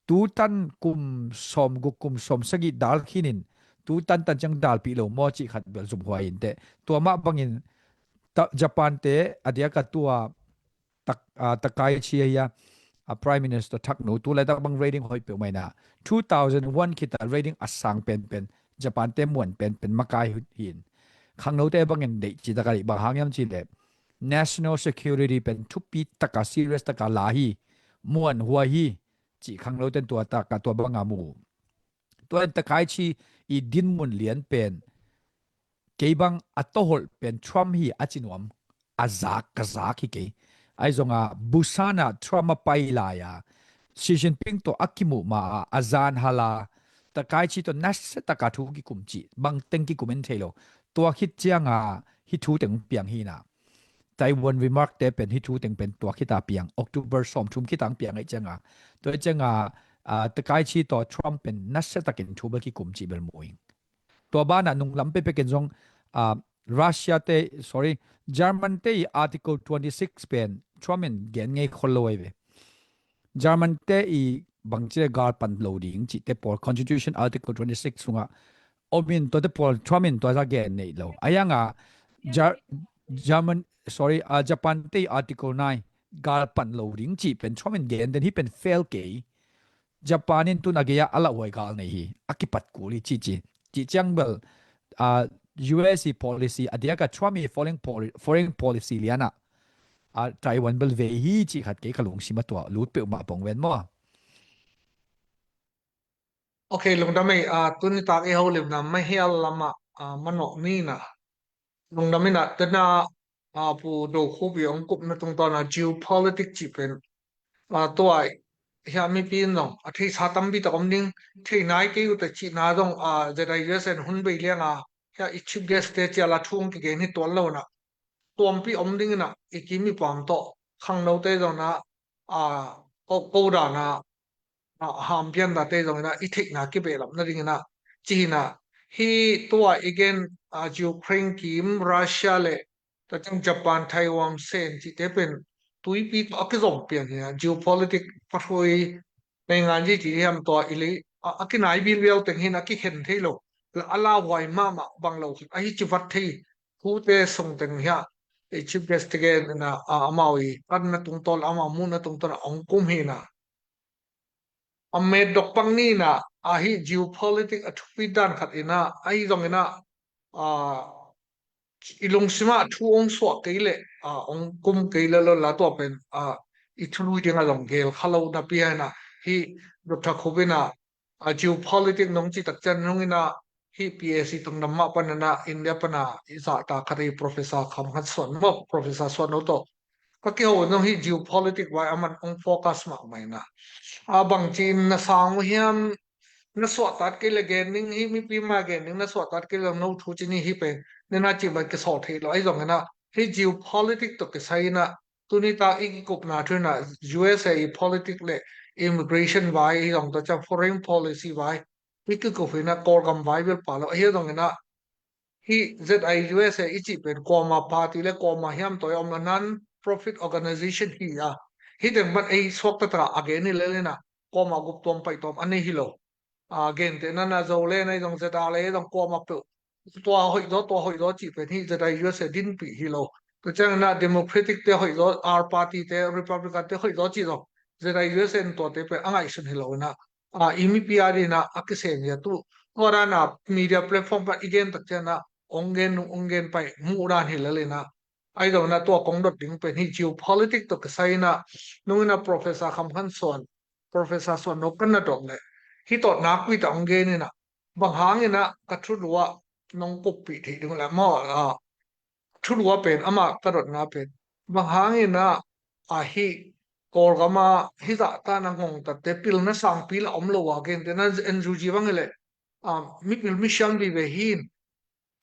tutan kum sawm guk kum sawm sagih dal khinin tutan tan ciang dalpih lo maw cih khat bel zumhuai inteh. Tua mah bangin ta, Japan te a diaka tua tak, ah, Takaichi ahi a, a Prime Minister thaknu tu laitak bang rating hoih peuhmah inah two thousand one khita rating a sang penpen Japan te muan penpen makai hi in. Khangnote bangin deih ci taka deih bang hang hiam cih leh national security pen thupi taka serious taka la hi. muanhuai hi cih khangnote'n tua takah tua banga mu uh. Tua in Takaichi i dinmun lian pen kei bang a tawholh pen Trump hi a ci nuam, a zak ka zak hi kei. Ahi zonga Busan ah Trump a pai lai-a Xi Jinping tawh a kimuh ma-a a zan hal a Takaichi tawh nasia taka thu kikum cih bang teng kikum en thei lo. Tua khit cianga hih thu teng piang hi na. Taiwan remark te pen hih thu teng pen tua khita piang, October sawmthum khitang piang ahi cianga. Tua ahi cianga, ah, Takaichi tawh Trump pen nasia takin thu bel kikum cih bel mu ing. Tua banah nunglam pekpek in zong, ah, Russia te, sorry, German te i Article twenty six pen Trump in gen ngei khol lo ahi ve. German te i bangci le gal pan lo ding cih te pawl, Constitution Article twenty six sungah om in tua te pawl Trump in tua za gen nei lo. Ahi zongin Ger-, German, sorry, ah, Japan te i Article nine gal pan lo ding cih pen Trump in gen den hi pen fail kei. Japan in tun a gei-ah a lauhuai gal nei hi, a kipat kul hi ci ci. Cih ciang bel, ah, U S i policy, a diakah Trump i foreign poli-, foreign policy lianah, ah, Taiwan bel vei hi cih khat kei ka lungsim a tua lut peuhmah pong ven maw. Ok, lungdam ei, ah, tuni tak i holimna mahial lamah, ah, manawh ni na. Lungdam ina tena, ah, Pu Do Khup i hong kupna tungtawn a geopolitic cih pen, ah, tua hiah mipi in zong a theisa tampi tak om ding, thei nai kei uh teh cihna zong, ah, Z I U S N hun bei lianga hiah i chief guest te cial a thu hong kigen hi tuan lo na. Tuampi om ding ina i kim i pam tawh khangnote zong na, ah, ko, ko dana, ah, hampian date zong ina i theihna kibehlap nading ina ci hi na. Hih tua i gen, ah, Ukraine kim, Russia le tua ciang Japan, Taiwan, Sen cihte pen tuipi tawh a kizom pian hi na. Geopolitic pahrui nei ngan ci ci hiam tua i lei, a, a kinai bilbial teng hi na, a kikhen thei lo. La a lauhuai mahmah bang lo khat ahi ci vat thei. Hute sung teng hiah i chief guest te gen ina, a, amau i kanna tungtawn, amau muhna tungtawn a hong kum hi na. A met dok pang ni na, a hih geopolitic a thupi dan khat ina, ahi zong ina, a, i lungsim ah thu hong suah kei leh, a, hong kum kei leh lo la tua pen, a, i thului ding a zong gel kha lo napi a ina, hih Doctor Khup ina, a, geopolitic nong cih tak ciang nung ina, hih P A C tungdam mah pan ina, India pan a i zahtak khat i Professor Kham Khan Suan maw, Professor Suan No tawh ka kiho nung hih geopolitic vai a man hong focus mahmah ina. A bangci in na sang uh hiam, na suahtak kei leh gen ding, hih mipi mah gen ding, na suahtak kei leh no thu ci ni hi pen, nina cih bang kisawl thei lo, ahi zong ina, hih geopolitic tawh kisai ina, tuni tak i kikupna thu ina, U S A i politic le immigration vai, ahi zong tua ciang foreign policy vai, i kikup ina Kawlgam vai bel pha lo, ahi zong ina, hih Z I U S A i cih pen kuamah party le kuamah hiam tawh i om lo, non-profit organization hi a. Hih teng pan ei suakta taka a gen hi lel ina, kuamah guptuam paihtuam a nei hi lo. A, gentehna na Zo le na i zong Z R le i zong kuamah peuh tua hoih zaw, tua hoih zaw cih pen hih Z I U S A dinpih hi lo. Tua ciang ina Democratic te hoih zaw, R party te, Republican te hoih zaw cih zong Z I U S A in tuate pen a ngaihsun hi lo ina, a, i mipi a dina a kisem hi a tu. Tua dana media platform pan i gen tak ciang ina, hong gen nung hong gen pai muh dan hi lel ina. Ahi zong ina tua kong dot ding pen hih geopolitic tawh kisai ina, nung ina Professor Kham Khan Suan, Professor Suan No kan na dot leh, hih tawh nakpi tak hong gen ina, bang hang ina ka thulu ah nong kuppih theih ding uh leh maw, a, thulu ah pen, amah ka dotna pen, bang hang ina, a, hih Kawlgam a hih zahtakna ngongtatte pilna sangpi la om lo a, gentehna N U G bang hi leh, a, mipil misiam vive hi in,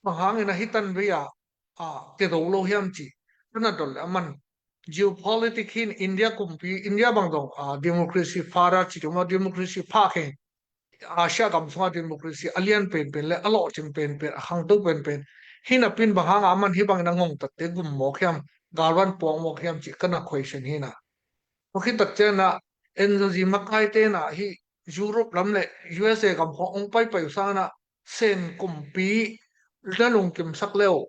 bang hang ina hih tan vei a, a, kedo lo hiam cih ka na dot leh a man. Geopolitic hi in India kumpi, India bang zong, a, democracy father cih ding maw, democracy pha keng, Asia gam sungah democracy a lian penpen le a lawhcing penpen, a khangto penpen hi napi in bang hanga a man hih bangin a ngongtatte gum mawk hiam, galvan puak mawk hiam cih ka na question hi na. Tua khit tak ciang ina N U G makaite ina hih Europe lam le U S A gam khawng hong paipai uh sang ina Sen kumpi na lungkimsak le uh,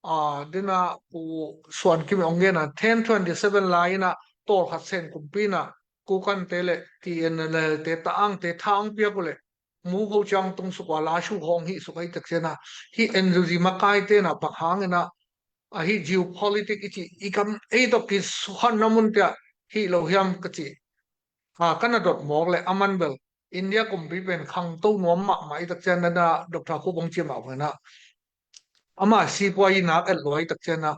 a, dena Pu Suan Kim i hong gen a, ten twenty seven lai ina tawlkhat Sen kumpi ina Kokante le T N L te, Taangte tha hong piak uh leh, Mugo ciang tung suk a, la suk hong hih suk ahi tak ciang ina, hih N U G makaite ina bang hang ina, a, hih geopolitic i cih, i gam ei tawh kisukhanna munte ah hih lo hiam ka cih. a, ka na dot mawk le aman bel India kumpi pen khangto nuam mahmah i tak ciang na, na Doctor Khup hong ci mah bangin ah, ama sipuai i nak et lua i tak ciang ah,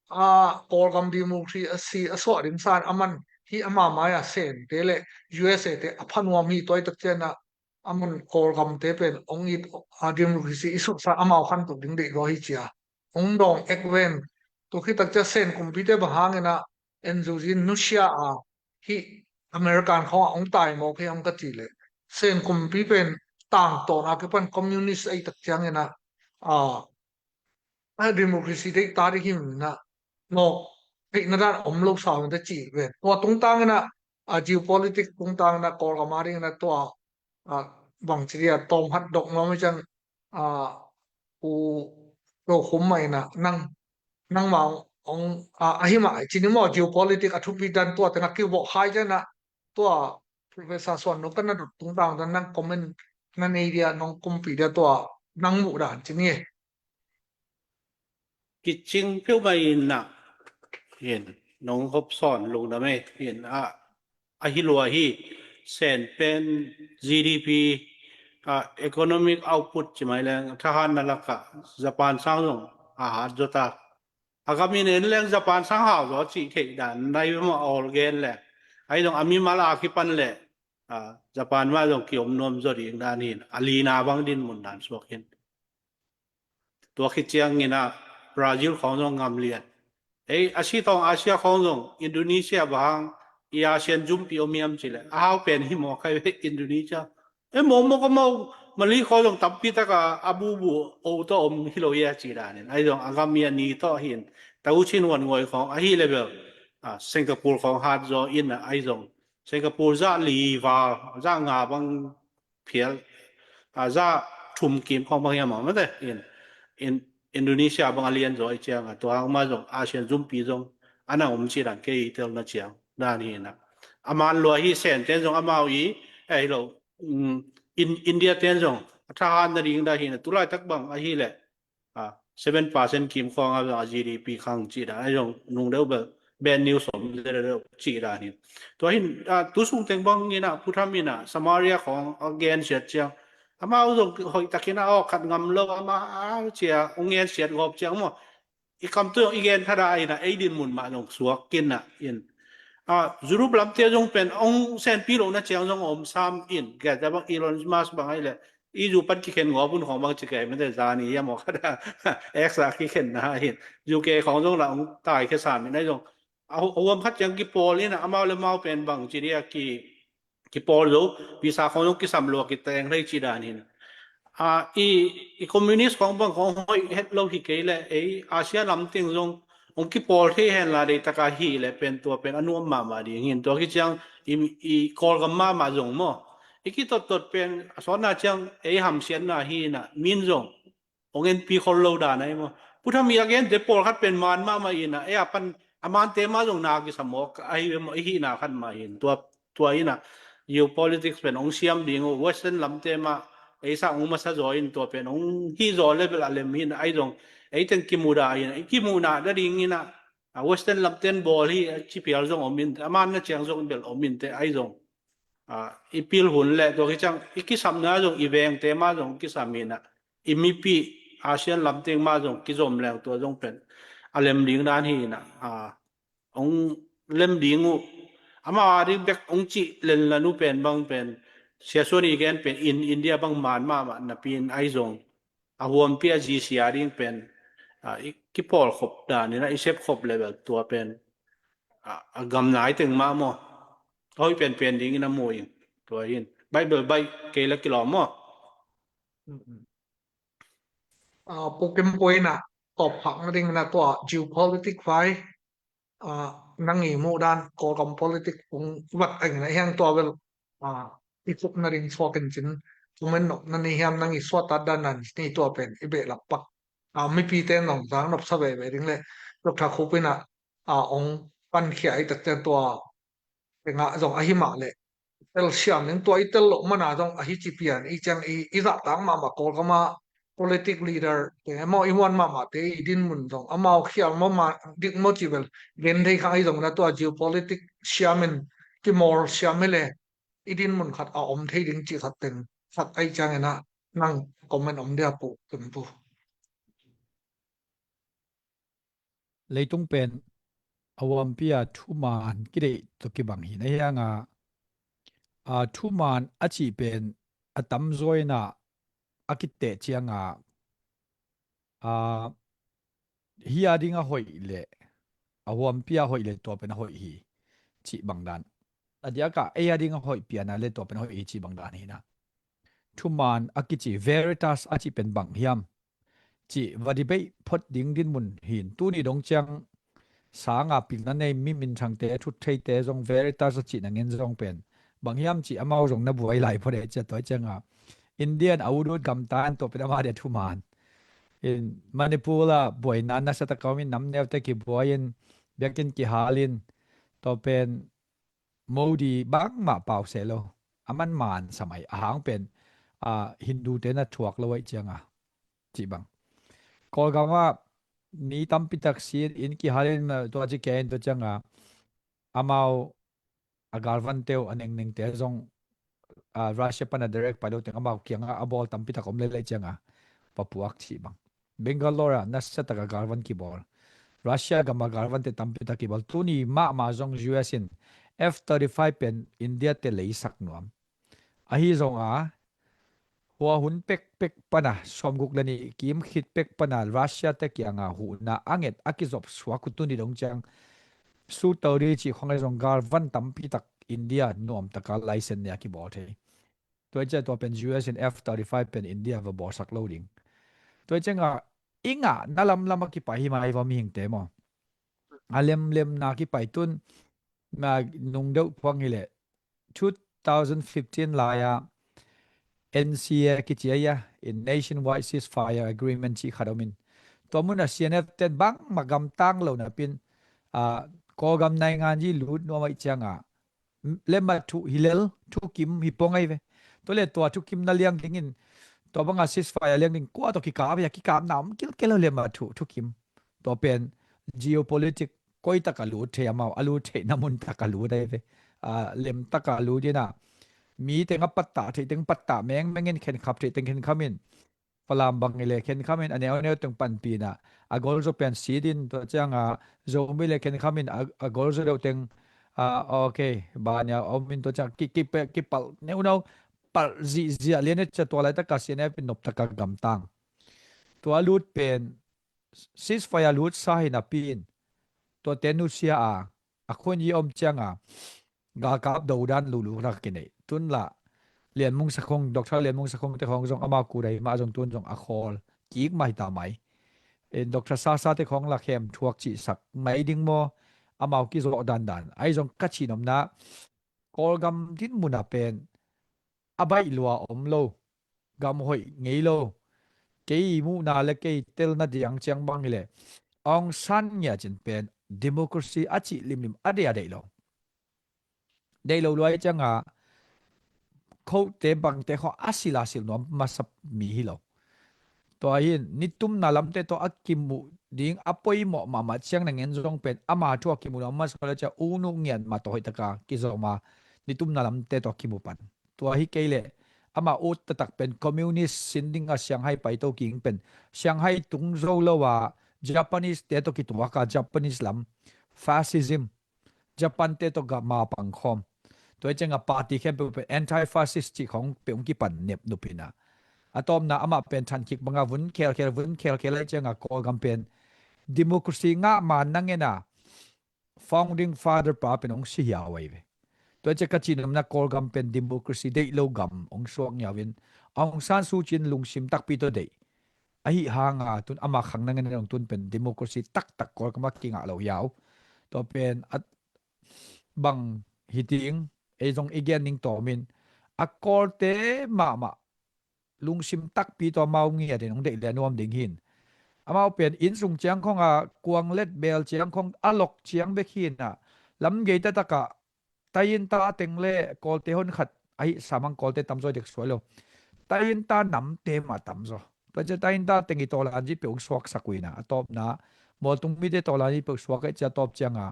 a, Kawlgam democracy a suah ding san aman hi ama mai-a Sente le U S A te a pha nuam hi. Tua i tak ciang ah aman Kawlgamte pen hong it, a, democracy i sutsa amau khantoh ding deih lua hi cia hong dawng ek ven. Tua khit tak ciang Sen kumpite bang hangin ah N U G nusia a, hih American khawng ah hong tai mawk hi hong ka cih leh, Sen kumpi pen tangtawn a kipan communist a i tak ciangin ah, a, a democracy deih ta ding hi manin ah, mawk theihna dan om lo sa uh te cih ven. Tua tungtangin ah, a, geopolitics tungtangin ah Kawlgam a dingin ah tua, a, bangci dia tawm hat dok nuam hi ciang, a, u lo khum mah in ah nang, nangmah hong, a, ahi mah ci ni maw, geopolitics a thupi dan tua teng a kivawh khai ciang ah tua Professor Suan Nung ka na dot tungtang dan nang comment na nei dia, nong kumpi dia tua nang muh dan ci ni. Kicing peuhmah in ah, in nong hop sawn lungdam e, in ah, ahi lua hi. Sen pen G D P, a, economic output ci mai leng thahatna lakah Japan sang zong a hat zaw ta. A gam in en leng Japan sang hau zaw cih theih dan nai bem a awl gen leng, ahi zong a mimal a kipan leh, a, Japan mah zong kiom nuam zaw ding dan hi in, a lina bang dinmun dan suak hi in. Tua khit ciangin ah Brazil khawng zong ngam lian. Ei, a si tawng Asia khawng zong Indonesia bang hang i Asian zumpi om hiam ci leh, a hau pen hi mawk hi ve Indonesia. Ei, mawk mawk a mau, Mali khawng zong tampi tak a a bubu o tawh om hi lo ia ci danin, ahi zong a gam i a ni tawh hi in, ta u chin huan ngoi khawng ahi leh bel, a, Singapore khawng hat zaw in ah, ahi zong Singapore zah li val, zah nga bang phial, a, zah thum kim khawng bang hiam a mate in, in Indonesia bang a lian zaw i ciang a, tua hang mah zong Asian zumpi zong a na om ci dan kei i telna ciang dan hi in ah. A man lua hi Sen ten zong amau i, eh, hi lo, um, in, India ten zong a thahat na ding dan hi in ah, tulaitak bang ahi leh, a, seven percent kim khawng a, a G D P khang ci dan, ahi zong nung deuh bel bad news om deuh deuh ci dan hi. Tua hi in, a, tu sung teng bang in ah Pu Tham in ah Samaria khawng a gen siat ciang, amau zong hoih takin ah, aw, khat ngam lo ama a cia hong gen siat gawp ciang maw, i kam tu i gen thadah in ah ei dinmun mah zong suak khin ah in, a, Europe lamte zong pen hong senpi lohna ciang zong om sam in, gen ta bang Elon Musk bang ahi leh i zu pan kikhen ngawp un khawng bang ci kei mate, zani hiam aw khat a X a kikhenna hi in, U K khawng zong lah hong taikhia sam in, ahi zong a hu-, a huam khat ciang kipawl in ah, amau le amau pen bang ci dia ki, kipawl zo, visa khawng zong kisam lua kiteng lei ci dan hi in. A, i, i communist khawng bang khawng hoih het lo hi kei leh, ei, Asia lam teng zong hong kipawl thei hen la, deih taka hi leh pen tua pen a nuam mahmah ding hi in. Tua khit ciang i, i Kawlgam mahmah zong maw, i kitottot pen a sawtna ciang ei hamsiatna hi in ah, min zong hong enpi khol lo dan ahi maw. Pu Tham i a gente pawlkhat pen man mahmah in ah, ei, a pan a mante mah zong na kisam mawk ahi ve maw, i hihna khat mah hi in. Tua, tua in ah geopolitics pen hong siam ding uh, Western lamte mah ei sang hong masa zaw in, tua pen hong hih zaw level a lem hi in ah, ahi zong ei teng kimuhna hi in ah, i kimuhna nading in ah, a, Western lamten bawl hi a ci phial zong om in, a manna ciang zong bel om in teh, ahi zong, a, i pil hun le tua khit ciang i kisamna zong i vengte mah zong kisam in ah, i mipi Asian lamteng mah zong kizom leng tua zong pen a lem ding dan hi in ah, a, hong lem ding uh. Amau a ding bek hong cih lenlan uh pen bang pen, Sia Suan i gen pen in India bang man mahmah napi in, ahi zong a huampi a G C a ding pen, a, i kipawlkhop dan in ah, i sepkhop level tua pen, a, a gam nai teng mah maw, a hoih penpen ding in a mu in. Tua hi in, baih bel baih kei la kilawm maw. A, Pu Kim Puai in ah tawpkhak nading in ah tua geopolitics vai, a, nang i muh dan, Kawlgam politics kong vat a in ah hiang tua bel, a, i thup nading suak in cin, comment nop na nei hiam, nang i suahtak dan nan ni, tua pen i behlap pak. A, mipite nong zang nopsa veve ding le, Doctor Khup in ah, a, hong pankhia i tak ciang tua tengah zong ahi mah leh, tel siam ding, tua i tel loh mana zong ahi ci pian i ciang i, i zahtak mahmah Kawlgam a politics leader te maw, i muan mahmahte i dinmun zong amau khial maw, ma dik maw ci bel gen thei khang, ahi zong na tua geopolitics siam in kimawl siam hi leh, i dinmun khat a om thei ding cih khat pen khat ahi ciangin ah nang comment om dia pu, pu. Leitung pen a huampi a thuman kideih tawh kibang hi na hiang a, a thuman a cih pen a tamzaw in ah a kiteh ciang a, a, hi a ding a hoih leh, a huampi a hoih leh tua pen a hoih hi cih bang dan. A diak a ei a ding a hoih pian a leh tua pen a hoih hi cih bang dan hi na. Thuman a kici veritas a cih pen bang hiam cih va debate phot ding dinmun hi in, tuni dong ciang sang a pilna nei mi minthangte, thuttheite zong veritas a cih nangin zong pen bang hiam cih amau zong na buai lai phot e, cia tua ciang a Indian a ut ut gamta in tua pen ama dia thuman. In Manipur a buaina nasa tak a om in, nam neute kibuai in, biakinn kihal in, tua pen Modi bangmah pau se lo. A man man samai a hang pen, a, Hindu te na thuak lo ahi ciang a cih bang. Kawlgam ah mi tampi tak si in, inn kihal in, tua ci kei in tua ciang a amau a galvante uh a nengnengte zong, a, Russia pan a direct pai lo teng amau kiang a a bawl tampi tak om lel ahi ciang a va puak cih bang. Bangalore ah nasa tak a galvan kibawl. Russia gam a galvante tampi tak kibawl. Tuni mahmah zong U S in F thirty-five pen India te leisak nuam. Ahi zong a, hua hun pekpek pan a, sawmguk le nih kim khit pek pan a Russia te kiang a huhna a nget a kizop suak uh tuni dong ciang Su thirty cih khong ahi zong galvan tampi tak India nuam tak a license nei a kibawl thei. Tua ciang tua pen U S in F thirty-five pen India va bawlsak lo ding. Tua ciang a i ngahna lamlam a kipai hi mai va mihingte maw. A lemlemna kipai tun, na nung deuh phuang hi leh two thousand fifteen lai a N C A kici a, in Nationwide Ceasefire Agreement cih khat om in, tua mun a C N F ten bangmah gamtang lo napi in, a, Kawlgam naingan ci lut nuam ahi ciang a, lemmat thuh hi lel, thukim hi pong ahi ve. Tua le tua thukim na liang ding in, tua bang a ceasefire liang ding kua tawh kikap hi a, kikapna om kilkel lo, lemmat thuh, thukim. Tua pen geopolitic koi tak a lut thei amau, a lut theihna mun tak a lut ahi ve. A, lem tak a lut in a, mi teng a pattah theih teng pattah mengmeng in, khenkhap theih teng khenkham in, Falam bang hi leh khenkham in, a neuneu teng panpih in a, a golzaw pen sit in, tua ciang a Zomi le khenkham in, a, a golzaw deuh teng, a, ok, bania om in, tua ciang ki, ki, kipalh neuneu, palh zihziah lian e, cia tua laitak a C N F in nop tak a gamtang. Tua lut pen ceasefire lutsa hi napi in, tuate nusia a, a khun yi om ciang a, galkap dodan lulu rak kinei. Tun la Lian Mung Sakhong, Doctor Lian Mung Sakhong te khong zong amau kudai mah zong tun zong a khawl kik mah hi ta mai. In Doctor Sasa te khong la khem thuak cihsak mai ding maw, amau kizawh dandan. Ahi zong ka cih nopna, Kawlgam dinmun a pen a baih lua om lo, gam hoih ngei lo. Kei muhna le kei telna diang ciang bang hi leh, Aung San ngiat cin pen democracy a cih limlim a deih a deih lo. Deih lo lua ahi ciang a, khote bangte khong a sil a sil nuam masa mi hi lo. Tua hi in, nitumna lamte tawh a kimuh ding a poimawh mahmah ciang nangin zong pen ama thu a kimuh ding a masa le cia U Nu Ngiat mah tawh hoih tak a kizom a, nitumna lamte tawh a kimuh pan. Tua hi kei leh ama ut taktak pen communist sin ding a Shanghai paito kik pen, Shanghai tung zo lo a Japanese te tawh kituak a, Japanese lam fascism, Japan te tawh gam a pangkhawm. Tua hi ciang a party khempeuh pen anti-fascist cih khong peuh hong kipan nepnup hi in a. A tawpna amah pen thankik bang a vun khelkhel, vun khelkhel ahi ciang a Kawlgam pen democracy ngah ma nang en a, founding father pa pen hong si hiau ahi ve. Tua hi ciang ka cih nopna Kawlgam pen democracy deih lo gam hong suak ngiau in, Aung San Suu Kyi in lungsim takpi tawh deih. Ahi hang a tun ama khang nang en a dong tun pen democracy taktak Kawlgam a kingah lo hiau. Tua pen a bang hi ding, ei zong i gen ning tawm in, a Kawlte mahmah lungsim takpi tawh amau ngiat in hong deih le nuam ding hi in. Amau pen inn sung ciang khong a, kuang let bel ciang khong a lok ciang bek hi in a, lam gei taktak a, tai inn ta teng le Kawlte hon khat ahi samang Kawlte tamzaw dek suai lo. Tai inn ta namte mah tamzaw. Tua ciang tai inn ta teng i tawlan zi peuh hong suaksak uh in a, a tawpna mualtung mite tawlan zi peuh suak ahi ciang a tawp ciang a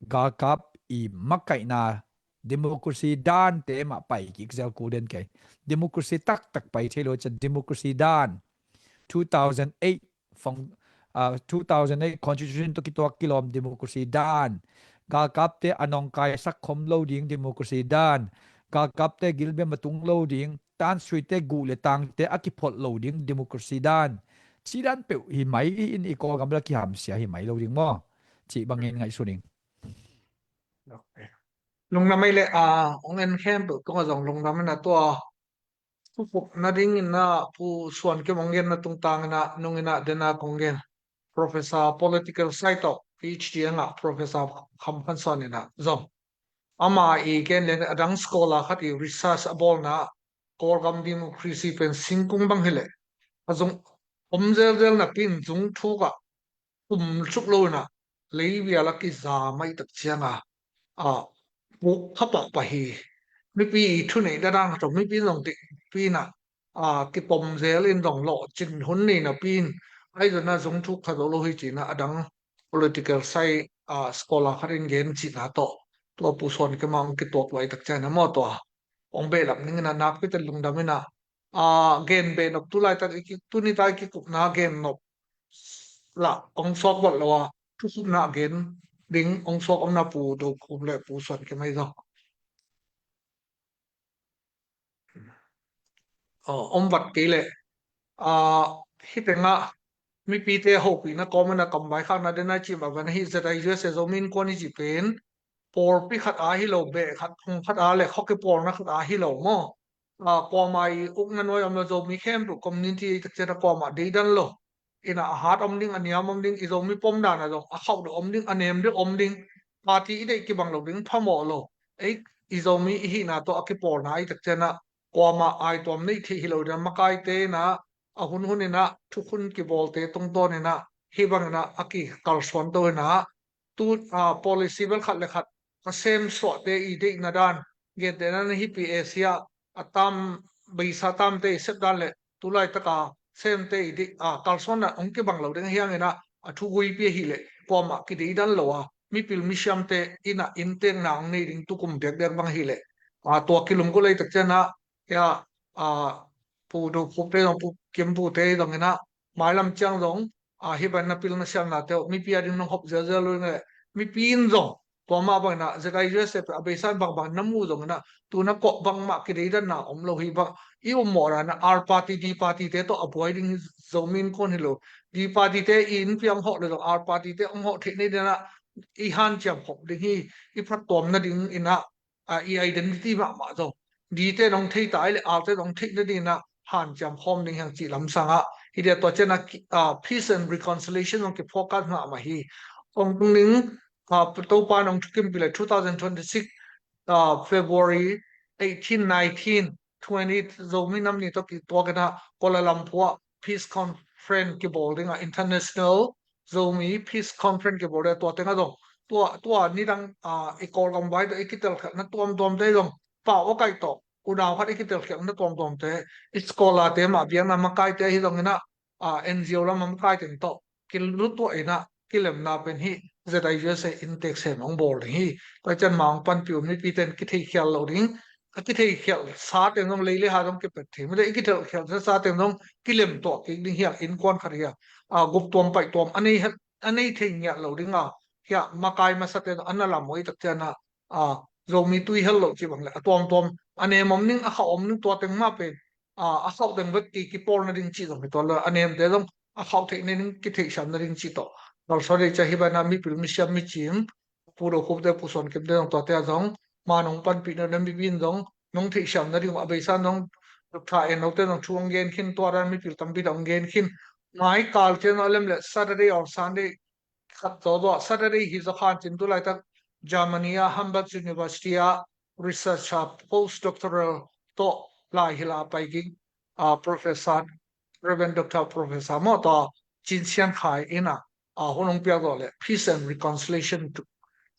galkap i makaihna democracy dante mah pai kik zel kul den kei. Democracy taktak pai thei lo ciang democracy dan two thousand eight fong, uh, two thousand eight constitution tawh kituak kilawm democracy dan. Galkapte a nongkaisak khom lo ding democracy dan. Galkapte gilbem a tung lo ding, tansuite guh le tangte a kiphot lo ding democracy dan. Ci dan peuh hi mai in i Kawlgam la kihamsia hi mai lo ding maw? Ci bangin ngaihsun ing. Lungdam ei le a ong en khempeuh tungah zong lungdam in a tua thupuk nadingin a Pu Suan Kim ong genna tungtangin a nungin a dena kong gen Professor Political Science tawh PhD a ngah Professor Kham Khan Suan in a zong ama i gen lian a dang scholar khat i research a bawlna Kawlgam democracy pen singkung bang hileh a zung om zelzel napi in zung thuk ah tum suk lo in a leivial a kiza mai tak ciang a a puk kha pahpah hi. Mipi i thuneih dadan khat mipi zong tikpi in a a kipom zel in zong lawhcin hun nei napi in ahi zong a zung thuk kha zo lo hi ci in a a dang political science a scholar khat in gen cihna tawh tua Pu Suan Kim a ong kituak luai tak ciang a maw tua ong behlap ning in a nakpite lungdam in a a gen behnop tu laitak i ki, tuni ta i kikupna gen nop lah ong suak bawlh lo a thukhupna gen ding ong suak omna Pu Do Khup le Pu Suan Kim ahi zong. Aw, om vat kei leh a hih tengah mipite hopihna kawm in a kam vaikhakna den a cih mah van ahi ZIUSA Zomi Innkuan i cih pen pawlpi khat a hi lo, beh khat, phung khat a le khua kipawlna khat a hi lo maw? A, kuamah i ukna nuai om lo, Zomi khempeuh community i tak ciang a kuamah deidan lo. In a a hat om ding, a niam om ding, i Zomi pom dan a zong a khauh deuh om ding, a nem deuh om ding. Party i deih kibang lo ding phamawh lo. Ei, i Zomi i hihna tawh a kipawlna i tak ciang a kuamah aituam neih theih hi lo ding a makaite in a a hun hun in a thukhun kibawlte tungtawn in a hih bang in a a kikalsuan to in a tu, a, policy bel khat le khat a sem suahte i deihna dan, gentehna na hih pi Asia a tam, beisa tamte i sep dan le tu laitaka semte i deih, a, kalsuanna hong kibang lo ding hiang in a a thuguipi ahih leh kuamah kideidan lo a mipil misiamte in a inntekna hong nei ding tukum diakdiak bang ahih leh a tua kilumgulh ei tak ciang a hia, a, Pu Do Khupte zong, Pu Kim Pute zong in a mailam ciang zong a, hih bang na pil na siamnate uh mipi a ding nong hop zelzel uh in le mipi in zong tua mah bang in a ZIUSA a beisa in bangbang na mu zong in a tu na kawh bangmah kideidanna om lo hi bang i ummawh dan a R party, D party te tawh a buai ding hi. Zomi Innkuan hi lo, D party te i innpi a hong hawh le zong R party te hong hawh theih nei ding a i hanciam khop ding hi. I phattuam nading in a a, i identity mahmah zong D te nong thei ta i le R te nong theih nading in a hanciam khawm ding hiang cih lamsang a hi dia tua ciang a ki, a, peace and reconciliation zong kifocus mahmah hi. Ong tung ding, a, Topa nong thukim pi le two thousand twenty-six, a, February eighteen, nineteen, twenty Zomi nam ni tawh kituak in a Kuala Lumpur ah peace conference kibawl ding a international Zomi Peace Conference kibawl ding a tua teng a zong tua, tua nidang, a, i Kawlgam vai tawh i kitelkhialhna tuamtuamte zong pau a kaih tawh unau khat i kitelkhialhna tuamtuamte i scholar te mah biakna makaite ahi zong in a, a, NGO lam a makaite tawh kilutuah in a kilemna pen hih ZIUSA inntek sem hong bawl ding hi. Tua ciang ma hong panpih uh mipite in kitheikhial lo ding a kitheikhial sa teng zong lei le ha zong kipet thei mite i kitelkhial sa teng zong kilemtuah kik ding hiang innkuan khat hiang, a, guptuam paihtuam a nei het a nei thei ngiat lo ding a hia makai masate a na lam uh i tak ciang a, a, Zomi tui hel lo cih bang le a tuamtuam a nem om ning a khauh om ning tua teng mah pen, a, a khauh teng bek ki, kipawl nading cih zong hi tuan lo a nemte zong a khauh theih nading kitheihsiam nading cih tawh kalsuan dei ciah hi bana mipil misiam micing Pu Do Khupte Pu Suan Kimte zong tuate a zong ma nong panpih na mipi in zong nong theihsiam nading a beisa in zong Doctor En Note zong thu hong gen khin tua dan mipil tampi ta hong gen khin. Mai kal ciang a lem le Saturday or Sunday khat zawzaw Saturday hi zaw khan cin tu laitak Germany a Hamburg University a researcher postdoctoral tawh lai hila pai ging, a, Professor, Reverend Doctor Professor maw tawh Cin Sian Khai in a, a, hun hong piak zawh le peace and reconciliation tu,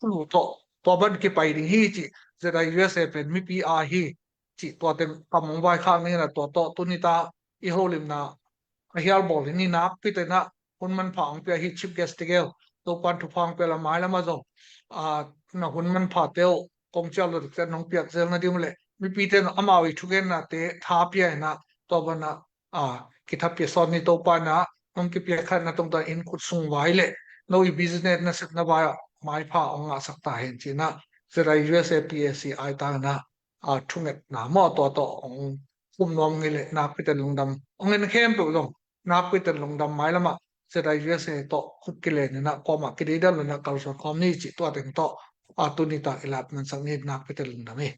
tu tawh tua ban kipai ding hi ci ZIUSA pen mipi a hi ci tua tem kam hong vaikhak ning in a tua tawh tuni ta i holimna a hial bawl hi ni nakpi te in a hun manpha hong pia hi chief guest tegel Topan thupha hong pia la mai lam a zong, a, na hun manphate uh kong ciah lo dikte nong piak zel nading uh le mipite amau i thugennate tha pia inah tua banah a, kitha pia sawt ni Topa inah nong kipia khat na tungtawn in khut sung vai le no i business na sepna vai ah maipha ong ngahsak ta hen cinah ZIUSA PAC ai ta inah a, thungetna maw tua tawh ong khum nuam ngei le nakpiten lungdam ong en khempeuh zong nakpiten lungdam mailamah ZIUSA tawh khut kilen inah kuamah kideidan lo inah kalsuan khawm ni cih tua teng tawh a, tuni tak i lap mansak ni nakpiten lungdam hi.